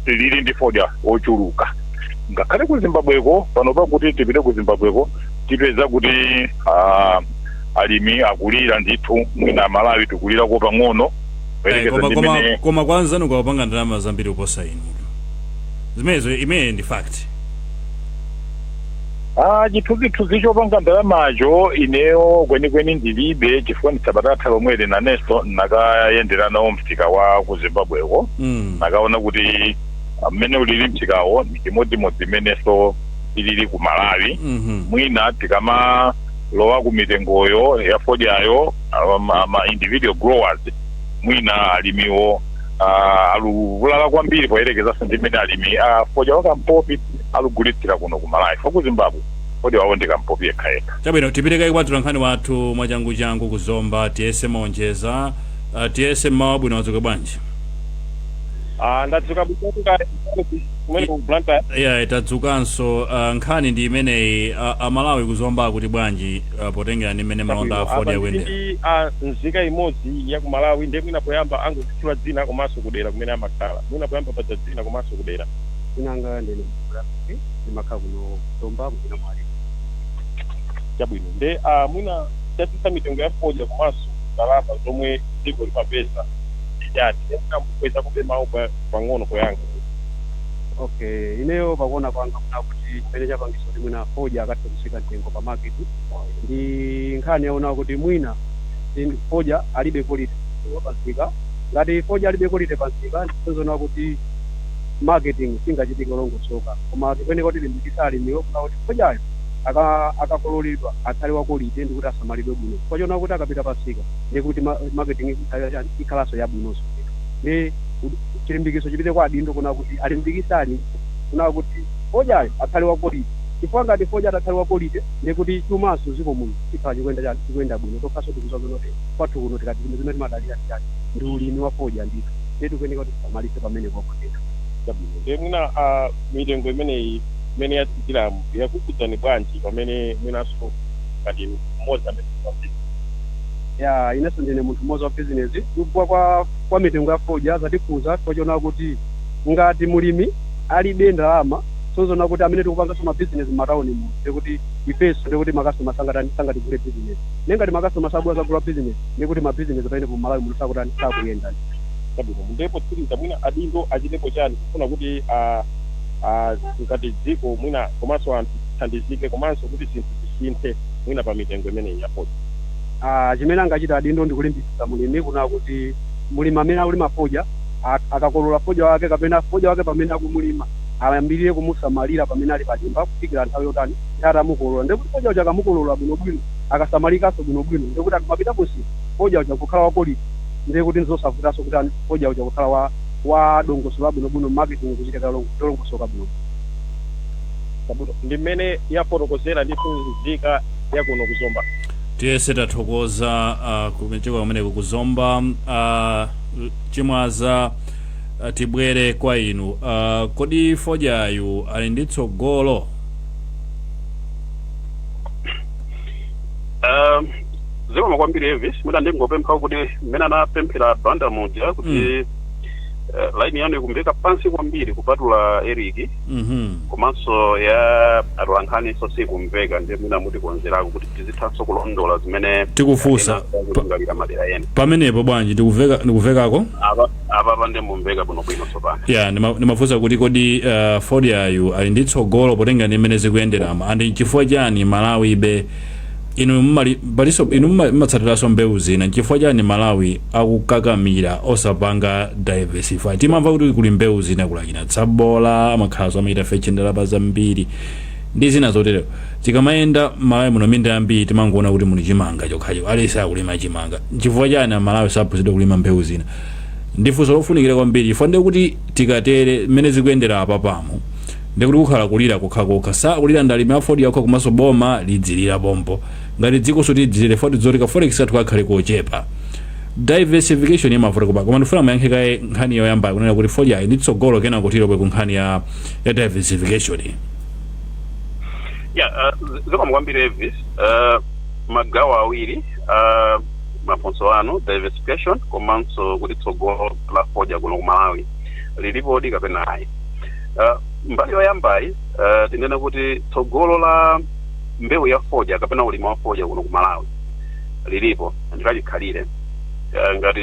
lili ndi fodya wochuluka. Ngakhale ku Zimbabweko pano, pakuti tipite ku Zimbabweko, tipeza kuti alimi akulira ndithu. Mwina Malawi tikulirako pang'ono kuyerekeza ndi koma, mmene koma kwanzanu kwapanga ndalama zambiri kuposa inu. Zimenezo imene ndi fact. Chithunzithunzi chopanga ndalamacho ineyo kwenikweni ndilibe, chifukwa ndisabatatha lomweli nanenso nakayendera nawo msika wa ku Zimbabweko. Nakaona kuti mmene ulili msikawo ndi chimodzimodzi imenenso ilili ku Malawi. Mwina tikama Tikalowa ku mitengoyo ya fodyayo, ma individual growers, mwina alimiwo aluvulala kwambiri poyerekezanso ndi mmene alimi fodya wakampopi alugulitsira kuno ku Malawi, fo ku Zimbabwe fodya wawo ndi kampopi yekhayekha. Chabwino, tipitekayi kwa atolankhani wathu mwachanguchangu kuzomba, Tiyese Maonjeza. Tiyese, mmawa bwino, wadzuka bwanji? Ah, ndadzuka bwino kumene ku Blantyre. Yeah, tadzukanso. Nkhani ndi imeneyi, Amalawi kuzomba akuti bwanji potengera ndi mmene malonda a fodya akuyendera? Ndi nzika imodzi ya ku Malawi, ndiye mwina poyamba angozitchula dzina komanso kudera kumene amakhala. Mwina poyamba paja dzina komanso kudera. Inanga ndine Mulafi, ndimakhala kuno Zomba mwina mwali. Chabwino, nde mwina chatsitsa mitengo ya fodya komanso ndalama zomwe dziko limapeza ndi chani? Ndiye mwina mukweza kube mawu pang'ono poyankha. Okay, ineyo pakuona kwanga kuna kuti chimene chapangisa kuti mwina fodya akatha kusika mtengo pa market ndi nkhani yaona kuti mwina fodya alibe quality pansika. Ngati fodya alibe quality pansika, ndizona kuti marketing singachitike longosoka. Koma tikuyeneka kuti limbikitsa alimiwo kuna kuti fodyayo akakololedwa akhale wa quality ndikuti asamalidwe bwino, kwachona kuti akapita pansika ndikuti marketing ikhalanso yabwinonso. Ndi chilimbikiso chipite kwa adindo kuna kuti alimbikitse alimi kuna kuti fodyayo akhale wa quality, chifukwa ngati fodya atakhale wa quality ndikuti chumaso ziko muno chikhala chikuyenda chani? Chikuyenda bwino. Tokhaso tikuziwa kuti kwathu kuno tikati zimene timadalira chani? Ndi ulimi wa fodya ndithu. Ndiye tikuyeneka kuti tisamalise pamene popo ndithu. Chabwino, ndiye mwina mitengo imeneyi imene yatsikiramu yakukhudzani bwanji pamene mwinanso ngati mmodzi amene Ya, inenso ndine munthu mmodzi wa business. Kugwa kwa mitengo ya fodya zatikhuza kwachona kuti ngati mulimi alibe ndalama, sozona kuti amene tikupanganso ma business m'matawuni muno, ndikuti ifenso ndikuti makastoma sangatani? Sangatigule business. Nengati makastoma sabwera zagula business, ndikuti ma business pamene mu Malawi muno sakutani? Sakuyenda. Chabwino, ndipo tsiriza, mwina adindo achitepo chani kufuna kuti ngati dziko mwina komanso anthu tithandizike komanso kuti zinthu zisinthe mwina pa mitengo imeneyi ya fodya? Chimene angachita adindo ndikulimbikitsa mulimi kuna kuti mulimi amene akulima fodya akakolola fodya wake kapena fodya wake pamene akumulima, ayambirire kumusamalira pamene ali padimba kufikira nthawi yotani? Nthawi atamukolola. Ndikuti fodya uja akamukolola bwinobwino, akasamalikanso bwinobwino, ndikuti akamapita kusika fodya uja kukhala wa quality, ndikuti ndizosavutanso kuti fodya uja kukhala wa dongosolo labwinobwino, marketing kuchitika lolongosoka bwino. Chabwino, ndi mmene yafotokozera ndithu nzika yakuno kuzomba. Tiyese, tathokoza kuchoka kumeneko kuzomba. Chimwaza, tibwere kwa inu. Kodi fodyayu ali ndi tsogolo? Zikomo kwambiri, Elvis. Mwina ndingopempha kuti mmene anapemphera Banda muja kuti line yanu ikumveka pansi kwambiri kupatula Eric, komanso ya atolankhaniso sikumveka, ndiye mwina mutikonzerako kuti tizithanso kulondola zimene Tikufunsa. Kulingalira madera ena. Pamenepo bwanji, ndikuveka, ndikuvekako? Apa pande mumveka bwinobwino tsopano. Ya, ndimafunsa kuti kodi fodyayu ali ndi tsogolo potenga ndi mmene zikuyenderama, and nchifukwa chani Malawi ibe, inu mumali paliso, inu mumatsatiranso mbewu zina, nchifukwa chani Malawi akukakamira osapanga diversify? Timamva kuti kuli mbewu zina, kulachina tsabola, amakhalanso amachita fetch ndalama zambiri ndi zina zotero. Tikamayenda Malawi muno, minda yambiri timangoona kuti muli chimanga chokhacho, aliyense akulima chimanga. Nchifukwa chani Amalawi saphunzidwa kulima mbewu zina? Ndifunso lofunikira kwambiri, chifukwa ndiye kuti tikatere mmene zikuyendera apa pamo, ndikuti kukhala kulira kokhakokha, sakulira ndalimi a fodya okha, komanso boma lidzilira pompo, ngati dziko tidzilire fodi zoti ka forex kathu kakhale kochepa. Diversification imavuta kupa, koma ndifuna muyankhe kaye nkhani yoyamba kunena kuti fodya ndi tsogolo, kena kuti ku nkhani ya diversification. Ya, zikomo kwambiri, Elvis. Magawo awiri mafunso anu, diversification komanso kuti tsogolo la fodya kuno ku Malawi lilipodi kapena ayi. Mbali yoyambayi, tinene kuti tsogolo la mbewu ya fodya kapena ulimi wa fodya kuno ku Malawi lilipo, ndilachikhalire. Ngati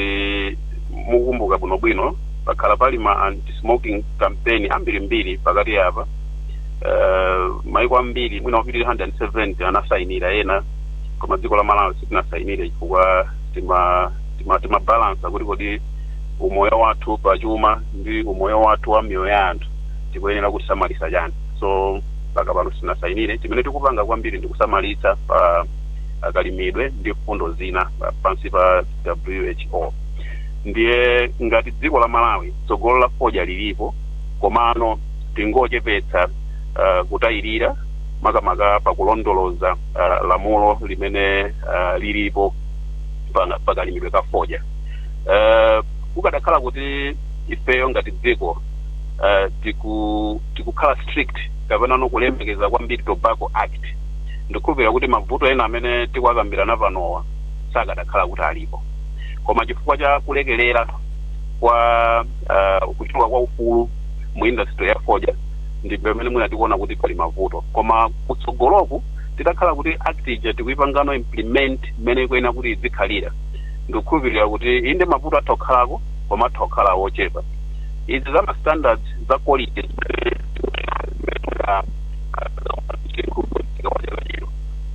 mukukumbuka bwinobwino, pakhala pali ma anti-smoking campaign ambirimbiri pakati apa. Maiko ambiri mwina opitirira 170 anasayinira ena, koma dziko la Malawi sitinasayinire chifukwa timabalansa kuti kodi umoyo wathu pachuma ndi umoyo wathu wa miyoyo ya anthu tikuyenera kusamalisa chani. So mpaka pano sitinasayinire. Chimene tikupanga kwambiri ndi kusamalitsa pa Akalimidwe ndi mfundo zina pansi pa WHO. Ndiye ngati dziko la Malawi, tsogolo la fodya lilipo, komano tingochepetsa kutayirira, makamaka pakulondoloza lamulo limene lilipo pakalimidwe ka fodya. Kukadakhala kuti ifeyo ngati dziko tikukhala strict kapena nokulemekeza kwambiri Tobacco Act, ndikukhulupirira kuti mavuto ena amene tikuakambirana panowa sakadakhala kuti alipo. Koma chifukwa cha kulekelera kwa kuchuluka kwa ufulu mu industry ya fodya, ndi pamene mwina tikuona kuti pali mavuto. Koma kutsogoloku, titakhala kuti act ija tikuipangano implement mmene ikuyenera kuti izikhalira, ndikukhulupirira kuti inde, mavuto atha kukhalako, koma atha kukhala wochepa. Izi za ma standards za quality zimene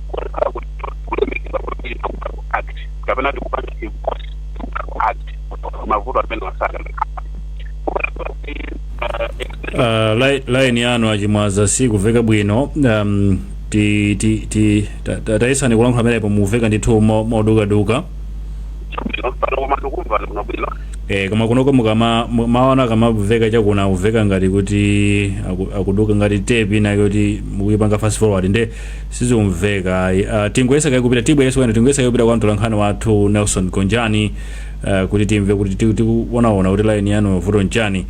kukhala kuti kulemekeza kwambiri Tobacco Act kapena tikupanga enforce Tobacco Act, mavuto amene wasaka. Line yanu, Achimwaza, sikuveka bwino. Ti ti ti tayesani kulankhula pamenepo, muveka ndithu modukaduka. Pano koma ndikumva bwinobwino. Koma kunoko mukama mawu akamaveka chakuna kuveka ngati kuti akuduka ngati tape ina kuti mukuyipanga fast forward, nde sizikumveka ayi. Tingoyesa kaye kupita, tibwereso kwene, tingoyesa kaye kupita kwa mtolankhani wathu Nelson Gonjani kuti timve kuti tikuonaona kuti line yanu vuto nchani.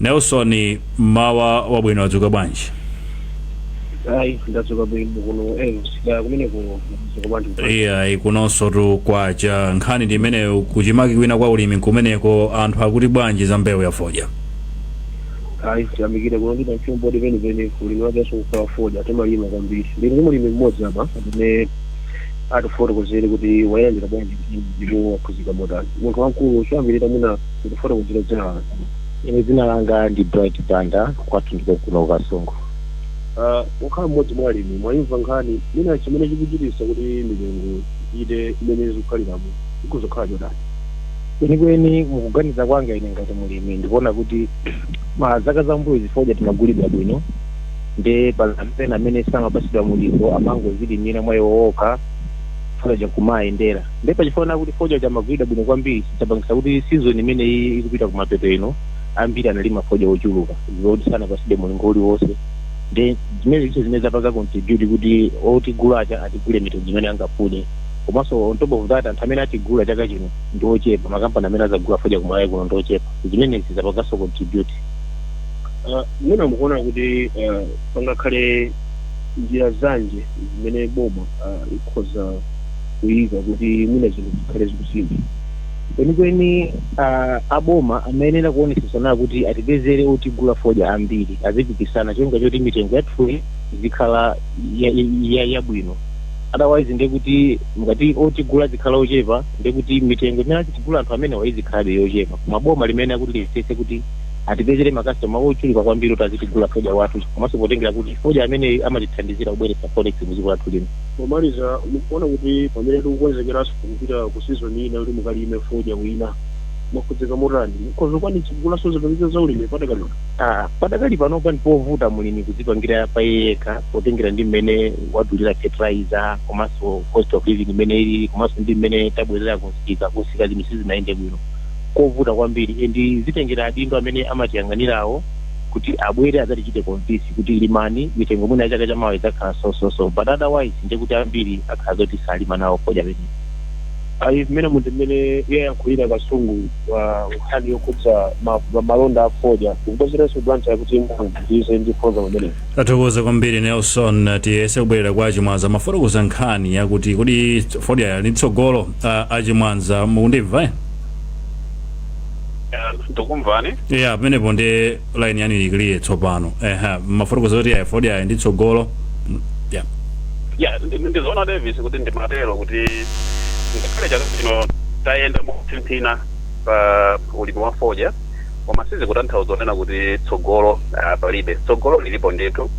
Nelson, mawa wabwino, wadzuka bwanji? Ayi, ndadzuka bwino kuno sida kumene kuno ndadzuka bwanji? Iya, kunonso tu kwacha. Nkhani ndi imeneyo, kuchimake kwina kwa ulimi kumeneko, anthu akuti bwanji za mbewu ya fodya? Ayi, tiyamikire kuno ndita mchombo penipeni, ulimi wakenso kukhala fodya, timalima kwambiri. Ndili ndi mulimi mmodzi apa amene atifotokozere kuti wayandira bwanji ndipo wakhuzika motani. Munthu wamkulu, choyambirira mwina kutifotokozera dzina lanu. Ine dzina langa ndi Bright Banda, kwathu ndiko kuno Kasungu. Kukhala mmodzi mwa alimi, mwayimva nkhani, mwina chimene chikuchititsa kuti mitengo ite imene zikukhaliramo ikuzokhala chotani? Kwenikweni, mukuganiza kwanga ine ngati mulimi, ndikuona kuti ma zaka zambuyo zifodya timagulidwa bwino, nde pali amene amene samapasidwa mulingo, amangozilimira mwa iwo okha, fodya kumayendera. Nde pachifuna kuti fodya chamagulidwa bwino kwambiri, chapangisa kuti season imeneyi ikupita kumapeto ino, ambiri analima fodya ochuluka zoti sanapasidwe mulingo uliwonse. Nde zimene ziso zimene zapanga contribute kuti otigula aja atigule mitengo imene angafune. Komanso on top of that, anthu amene atigula chaka chino ndi ochepa, makampani amene azagula fodya kumalawi kuno ndi ochepa. Zimenezi zapanganso contribute. Mwina mukuona kuti pangakhale njira zanji zimene boma ikhoza kuyika kuti mwina zinthu zikhale zikusintha? Kwenikweni, aboma amayenera kuonesesana kuti atipezere otigula fodya ambiri, azipikisana chonga choti mitengo yathuyi izikhala yabwino. Otherwise ndekuti mukati otigula zikhala ochepa, ndekuti mitengo imene azitigula anthu amenewa izikhalabe yochepa. Koma boma limene akuti liyesese kuti atipezere makastoma ochuluka kwambiri kuti azitigula fodya wathu, komanso potengera kuti fodya ameneyi amatithandizira kubweretsa forex mdziko lathu lino. Pomaliza, mukuona kuti pamene tikukonzekeranso kupita ku season ina kuti mukalime fodya wina, mwakhudzika motani? Mukhoza kukwanitsa kugulanso zipangizo za ulimi padakali pano? Padakali panopa ndipovuta mulimi kudzipangira pa iye yekha, potengera ndi mmene wadulira fertilizer, komanso cost of living imene ilili, komanso ndi mmene tabwerera kunsika. Kunsika zinthu sizinayende bwino, kovuta kwambiri. And zitengera adindo amene amatiyang'anirawo kuti abwere adzatichite convince kuti limani, mitengo mwina ya chaka chamawa idzakhala so so so, but otherwise ndekuti ambiri akhala zoti salima nawo fodya pene. Ayi, mmene munthu mmene yayankhulira Kasungu wa nkhani yokhudza malonda a fodya, kubwezerenso Blantyre kuti mupitirize ndi program imeneyi. Tathokoza kwambiri, Nelson. Tiyese kubwerera kwa Achimwaza, mafotokoza nkhani yakuti kodi fodya ali tsogolo. Achimwaza, mukundimva, eh? Ndikumvani. Yeah, pamenepo ndi line yanu ili clear tsopano. Eha, mafotokoza kuti ayi, fodya ali ndi tsogolo. Yeah. Ya, ndizoona Davis, kuti ndimatero kuti ngakhale chaka chino tayenda motsimphina pa ulimi wa fodya, koma sizikutanthauza kunena kuti tsogolo palibe. Tsogolo lilipo ndithu.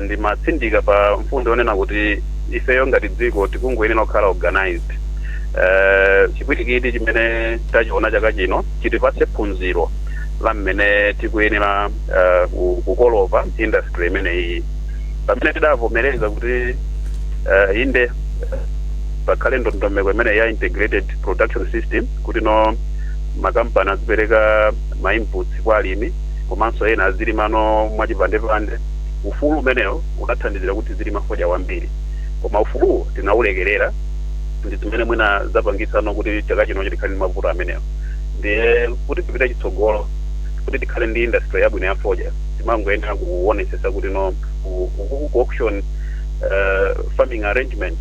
Ndimatsindika pa mfundo yonena kuti ifeyo ngati dziko tikungoyenera kukhala organized. Chipwirikiti chimene tachiona chaka chino chitipatse phunziro la mmene tikuyenera kukolopa industry imeneyi, pamene tidavomereza kuti inde. Pakhale ndondomeko imene ya integrated production system, kuti no makampani azipereka ma inputs kwa alimi, komanso ena azilimano mwachipandepande. Ufulu umenewo unathandizira kuti zilima fodya wambiri, koma ufuluwo tinawulekerera, ndi zimene mwina zapangisano kuti chaka chino tikhale ndi mavuto amenewo. Ndiye kuti tipite chitsogolo, kuti tikhale ndi industry yabwino ya fodya, timangoyenera kuonesesa kuti no ku auction farming arrangement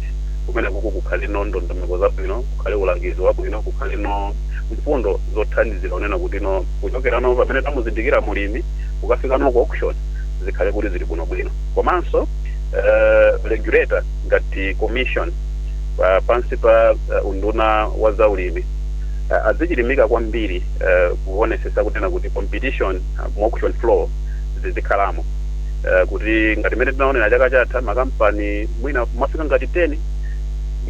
kumene kuku kukhale no ndondomeko zabwino, kukhale ulangizi wabwino, kukhale no mfundo zothandizira unena kuti no kuchokera no pamene tamuzindikira mulimi kukafika no ku auction zikhale kuti zili bwinobwino. Komanso regulator ngati commission pansi pa unduna wa zaulimi azichilimika kwambiri kuonesesa kunena kuti competition mu auction floor zizikhalamo, kuti ngati mene tinaonera chaka chatha, makampani mwina mafika ngati 10.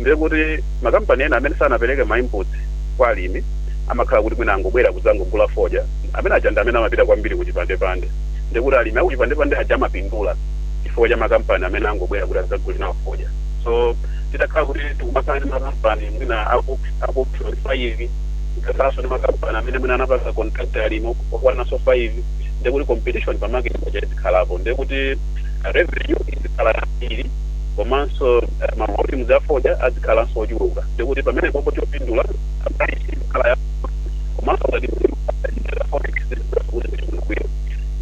Ndiye kuti makampani ena amene sanapereke ma inputs kwa alimi amakhala kuti mwina angobwera kudzangogula fodya. Amene aja ndi amene amapita kwambiri kuchipandepande. Ndiye kuti alimi akuchipandepande aja amapindula chifukwa cha makampani amene angobwera kuti adzagule nawo fodya. So titakhala kuti tikumakhala ndi makampani mwina aku auction 5, ngakhalanso ndi makampani amene mwina anapanga contract alimi okwananso 5, ndiye kuti competition pa market paja izikhalapo. Ndiye kuti revenue izikhala yambiri, komanso ma volumes a fodya azikhalanso ochuluka. Ndiye kuti pamene popo chopindula, price izikhala ya, komanso ngati forex kuti bwino.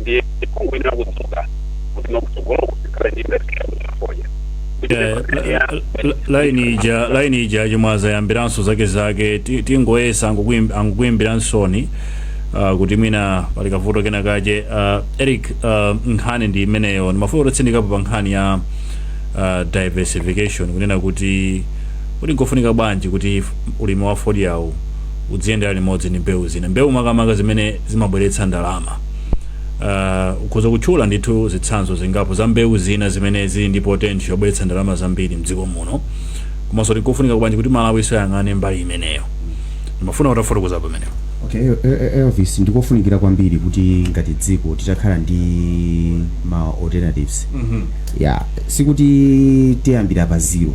Ndiye kungoyenera kudzuka kuti nokutsogoloko tikhale ndi industry ya fodya. Laini ija Chimwaza yambiranso zake zake. Tingoyesa angokuimbira nsoni kuti mwina pali kavuto kena kache. Eric, nkhani ndi imeneyo. Ndimafuna kutsindikapo pa nkhani ya diversification, kunena kuti nkofunika bwanji kuti ulimi wa fodyawu udziyendera limodzi ndi mbewu zina, mbewu makamaka zimene zimabweretsa ndalama. Ukhoza kutchula ndithu zitsanzo zingapo za mbewu zina zimene zili ndi potential yobweretsa ndalama zambiri mdziko muno, komanso tikufunika bwanji kuti Malawi isoyang'ane mbali imeneyo? Ndimafuna utafotokoza pamenepo. Okay, Elvis, ndikofunikira kwambiri kuti ngati dziko titakhala ndi ma alternatives. Yeah, sikuti tiyambira pa zero.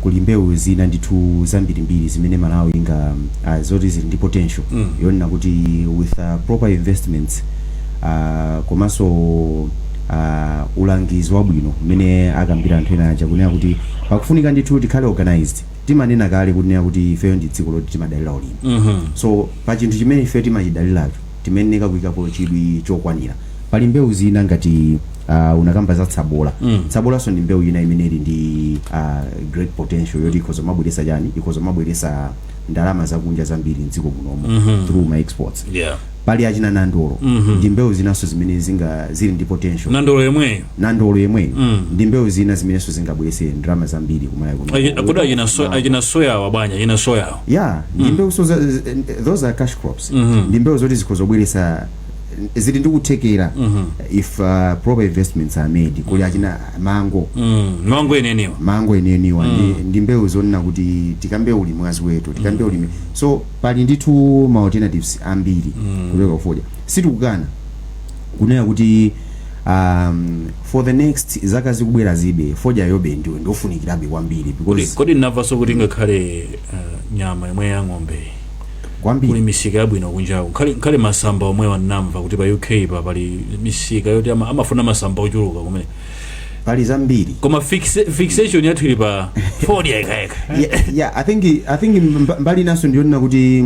Kuli mbewu zina ndithu zambirimbiri zimene Malawi inga zoti zili ndi potential yonena kuti with proper investments, komanso ulangizi wabwino mmene akambira anthu ena aja, kunena kuti pakufunika ndithu tikhale organized. Timanena kale kunena kuti ifeyo ndi dziko loti timadalira ulimi. So pa chinthu chimene ife timachidaliracho timeneka kuyikapo chidwi chokwanira. Pali mbewu zina ngati unakamba za tsabola. Tsabolanso ndi mbewu ina imene ili ndi great potential yoti ikhoza mabweresa chani, ikhoza mabweresa ndalama zakunja zambiri mdziko munomo through ma exports. Pali achina nandolo. Ndi mbewu zinanso zimene zinga zili ndi potential. Nandolo yemweyo? Nandolo yemweyo. Ndi mbewu zina zimenenso zingabwerese ndalama zambiri kumalawi kuno. Kodi achina soyawa bwanji, achina soyawa? Yeah, ndi mbewu so those are cash crops. Ndi mbewu zoti zikhoza kubweresa, zili ndi kuthekera if proper investments are made. Kuli achina mango. Mango eneniwa. Mango eneniwa. Ndi mbewu zonena kuti tikambe ulimi wa ziweto, tikambe ulimi. So pali ndithu ma alternatives ambiri kuchoka kufodya. Sitikukana kunena kuti for the next zaka zikubwera zibe fodya yobe ndiwe ndofunikirabe kwambiri because Kodi ndinamvanso kuti ngakhale nyama yomwe ya ng'ombe kwambiri kuli misika yabwino kunjaku, nkhale masamba omwewa. Ndinamva kuti pa UK pa pali misika yoti amafuna masamba ochuluka kumene. Pali zambiri. Koma fixation yathu ili pa fodya yekayeka. Yeah, I think mbali inanso ndiyonena kuti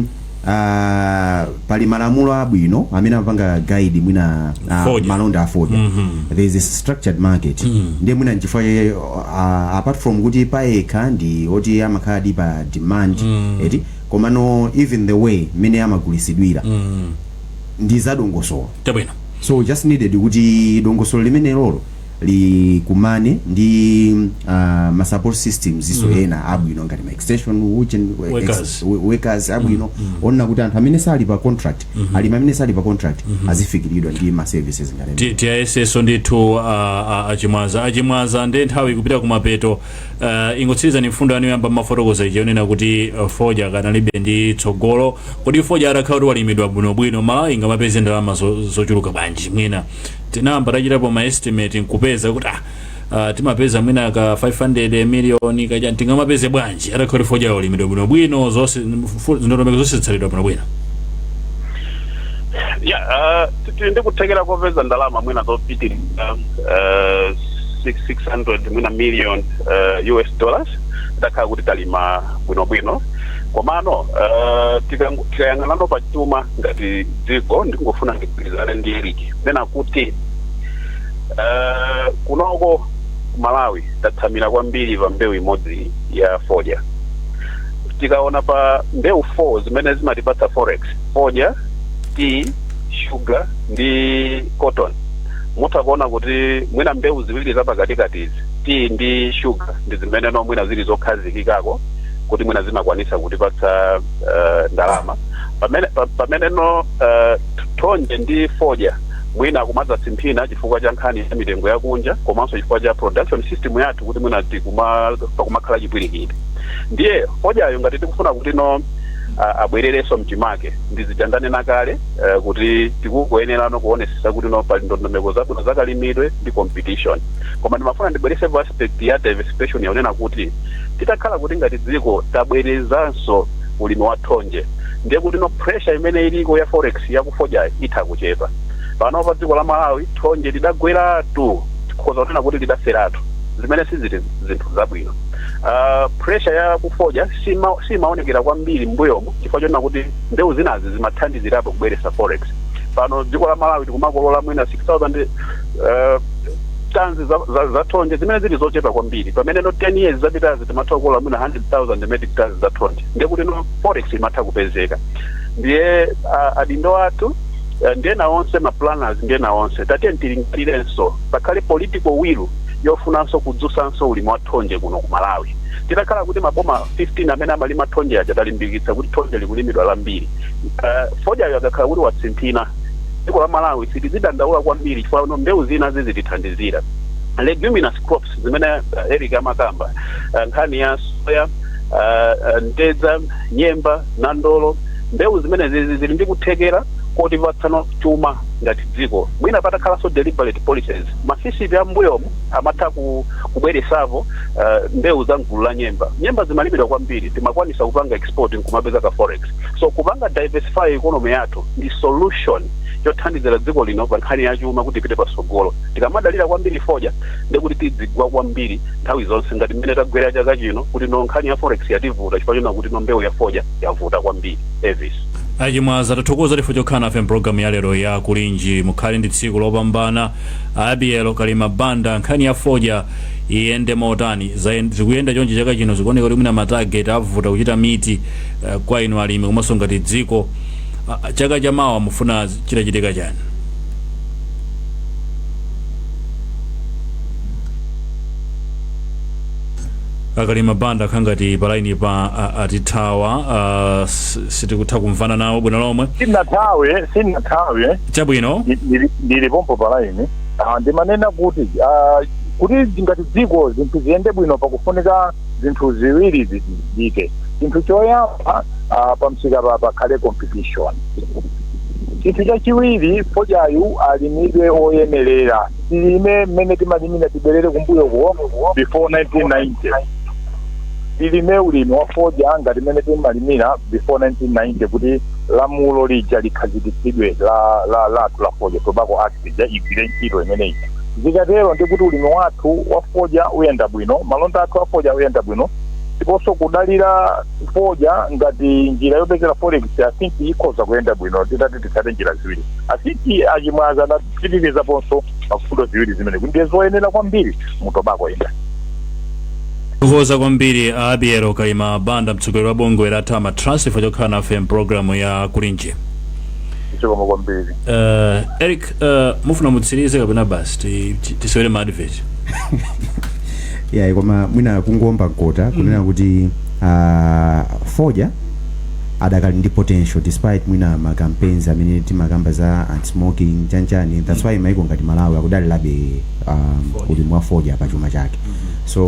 pali malamulo abwino amene amapanga guide mwina Fodya. malonda a fodya. There is a structured market. Ndiye mwina nchifukwa apart from kuti payekha ndi oti amakhala di pa demand eti, komano even the way mmene amagulisidwira ndi zadongosolo. So just needed kuti dongosolo limene lolo likumane ndi ma support systems iso ena abwino ngati ma extension workers. Workers abwino onena kuti anthu amene sali pa contract, alimi amene sali pa contract azifikiridwa ndi ma services ngati Tiyayesenso ndithu achimwaza. Achimwaza, ndi nthawi ikupita kumapeto, ingotsirizani mfundo yanu yoyamba mafotokoza ija yonena kuti fodya kanalibe ndi tsogolo. Kodi fodya atakhala kuti walimidwa bwinobwino, Malawi ingamapeze ndalama zochuluka bwanji? Mwina tinayamba tachitapo ma estimate nkupeza kuti Timapeza mwina ka 500 million kaja, tingamapeze bwanji atakhala kuti fodya olimidwa bwinobwino, zonse ndondomeko zonse zitsatidwa bwinobwino? Ya, tili ndi kuthekera kopeza ndalama mwina zopitirira 600 mwina million US dollars takhala kuti talima bwinobwino. Komano tikayang'anano pa chuma ngati dziko, ndikungofuna ndigwirizane ndi Eric nena kuti kunoko ku Malawi tatsamira kwambiri pa mbewu imodzi ya fodya. Tikaona pa mbewu 4 zimene zimatipatsa forex, fodya, tea, sugar ndi cotton, mutha kuona kuti mwina mbewu ziwiri zapakatikati izi, tea ndi sugar, ndi zimene no mwina zili zokhazikikako kuti mwina zimakwanisa kutipatsa ndalama, pamene no thonje ndi fodya mwina kumadzasimphina chifukwa cha nkhani ya mitengo yakunja komanso chifukwa cha production system yathu kuti mwina pakumakhala chipwirikiti. Ndiye fodyayo ngati tikufuna kuti no abwererenso mchimake, ndizija ndanena kale kuti tikukuyenerano kuonesesa kuti no pali ndondomeko zabwino zakalimidwe ndi competition. Koma ndimafuna ndibweresepo aspect ya diversification yaonena kuti titakhala kuti ngati dziko tabwerezanso ulimi wa thonje, ndiye kuti no pressure imene iliko ya forex yakufodyayi itha kuchepa. Pano pa dziko la Malawi thonje lidagweratu, tikhoza kunena kuti lidaferatu, zimene sizili zinthu zabwino. Pressure ya kufodya simaonekera kwambiri m'mbuyomo chifukwa chonena kuti mbewu zinazi zimathandizirapo kubweresa forex. Pano dziko la Malawi tikumakolola mwina 6000 tons za thonje, zimene zili zochepa kwambiri, pamene no 10 years zapitazi timatha kukolola mwina 100,000 metric tons za thonje. Ndiye kuti no forex imatha kupezeka. Ndiye adindo athu, ndiye nawonse ma planners, ndiye nawonse tatiye tilingalirenso pakhale political will yofunanso kudzusanso ulimi wa thonje kuno ku Malawi. Titakhala kuti maboma 15 amene amalima thonje aja talimbikitsa kuti thonje likulimidwa lambiri, fodyayo akakhala kuti watsimphina, dziko la Malawi sitizidandaula kwambiri chifukwa no mbewu zina zizitithandizira. Leguminous crops zimene Eric amakamba, nkhani ya soya, mtedza, nyemba, nandolo, mbewu zimene zizi zili ndi kuthekera kotipatsano chuma ngati dziko, mwina patakhalanso deliberate policies. Ma FISP ambuyomu amatha kubweresapo mbewu za mgulu la nyemba. Nyemba zimalimidwa kwambiri, timakwanisa kupanga export nkumapeza ka forex. So kupanga diversify economy yathu ndi solution yothandizira dziko lino pa nkhani ya chuma kuti ipite patsogolo. Tikamadalira kwambiri fodya, ndekuti tidzigwa kwambiri nthawi zonse ngati mmene tagwera chaka chino, kuti no nkhani ya forex yativuta chifukwa chona kuti no mbewu ya fodya yavuta kwambiri, Elvis. Achimwaza, tathokoza chifukwa chokhala nafe mpulogalamu ya lero ya Kulinji. Mukhale ndi tsiku lopambana. Abielo Kalima Banda, nkhani ya fodya iyende motani? Zikuyenda chonchi chaka chino, zikuoneka kuti mwina ma target avuta kuchita meet kwa inu alimi komanso ngati dziko. Chaka chamawa mufuna chitachitika chani? Akalima Banda khangati palaini pa atithawa, sitikutha kumvana nawo bwino lomwe. Sinathawe, sinathawe. Chabwino. Ndili pompo palaini. Ndimanena kuti kuti ngati dziko zinthu ziyende bwino pakufunika zinthu ziwiri zichitike. Chinthu choyamba, pamsika pakhale competition. Chinthu chachiwiri, fodyayu alimidwe oyenerera. Tilime mmene timalimira, tibwerere kumbuyoko before 1990. Tilime ulimi wa fodya ngati mmene timalimira before 1990, kuti lamulo lija likhazikitsidwe lathu la fodya, Tobacco Act ija igwire ntchito imeneyi. Zikatero ndikuti ulimi wathu wa fodya uyenda bwino, malonda athu a fodya uyenda bwino, ndiponso kudalira fodya ngati njira yopezera forex I think ikhoza kuyenda bwino titati titsate njira ziwiri. I think Achimwaza anapitirizaponso pafundo ziwiri zimene kuti ndiye zoyenera kwambiri mu tobacco industry. Kukoza kwambiri Abielo Kalima Banda, mtsogoleri wa bungwe la Tama Trust, chifukwa chokhala nafe mpulogalamu ya Kulinji. Zikomo kwambiri. Eric, mufuna mutsirize kapena basi tisewere ma advert? Yeah, koma mwina kungomba mkota kunena kuti fodya adakali ndi potential despite mwina ma campaigns amene timakamba za anti-smoking chanchani. That's why maiko ngati Malawi akudalirabe ulimi wa fodya pa chuma chake. So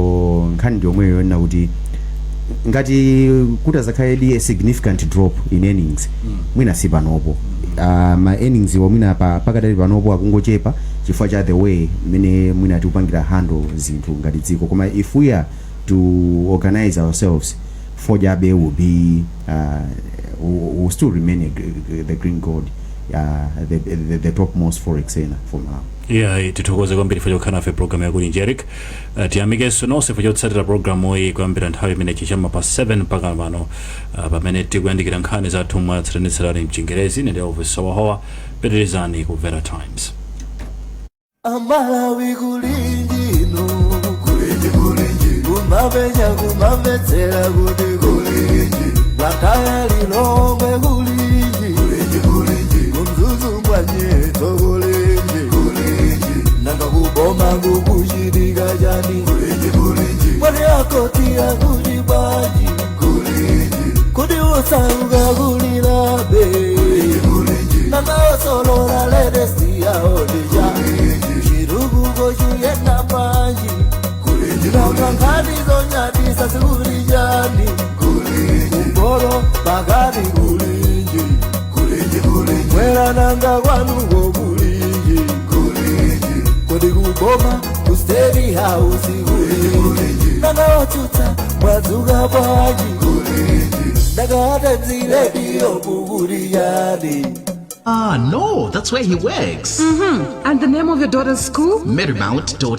nkhani ndi yomweyo yonena kuti ngati kuti azakhaledi a significant drop in earnings, mwina si panopo. Ma earnings wa mwina pa pakadali panopo akungochepa chifukwa cha the way mmene mwina tikupangira handle zinthu ngati dziko, koma if we are to organize ourselves, fodyabe will still remain the green gold, the topmost forex earner for Malawi. Yeah, tithokoze kwambiri chifukwa chokhala nafe program ya Kulinji, Eric. Tiyamikenso nonse chifukwa chotsatira programu iyi kuyambira nthawi imene chichamma pa 7 mpaka pano, pamene tikuyandikira nkhani zathu mwatsatanetsatane mchingerezi. Nende Elvis Sawahowa. Pitirizani kumvera Times. Amalawi, kulinji inu, kulinji, kulinji, kumapenya kumamvetsera kuti kulinji, Blantyre, Lilongwe, kulinji, kulinji, kulinji, kuMzuzu mwanyetso, kulinji, kulinji, nanga kuboma kukuchitika chani? Kulinji, kulinji, mwati akoti akuti bwanji? Kulinji, kuti usauka kulilabe? Kulinji, nanga osolola latest yaodija chirukuko chuyenda panji? Nanga nkhani zonyadisa zikuli chani? Kumporo pakati, kulinji, mwera nanga kwanuko, kulinji, kodi kuboma ku State House, kulinji, nanga otsutsa mwadzuka bwanji? Nanga Times Radio kukuli chani? Ah, no, that's where he works. And the name of your daughter's school? Marymount.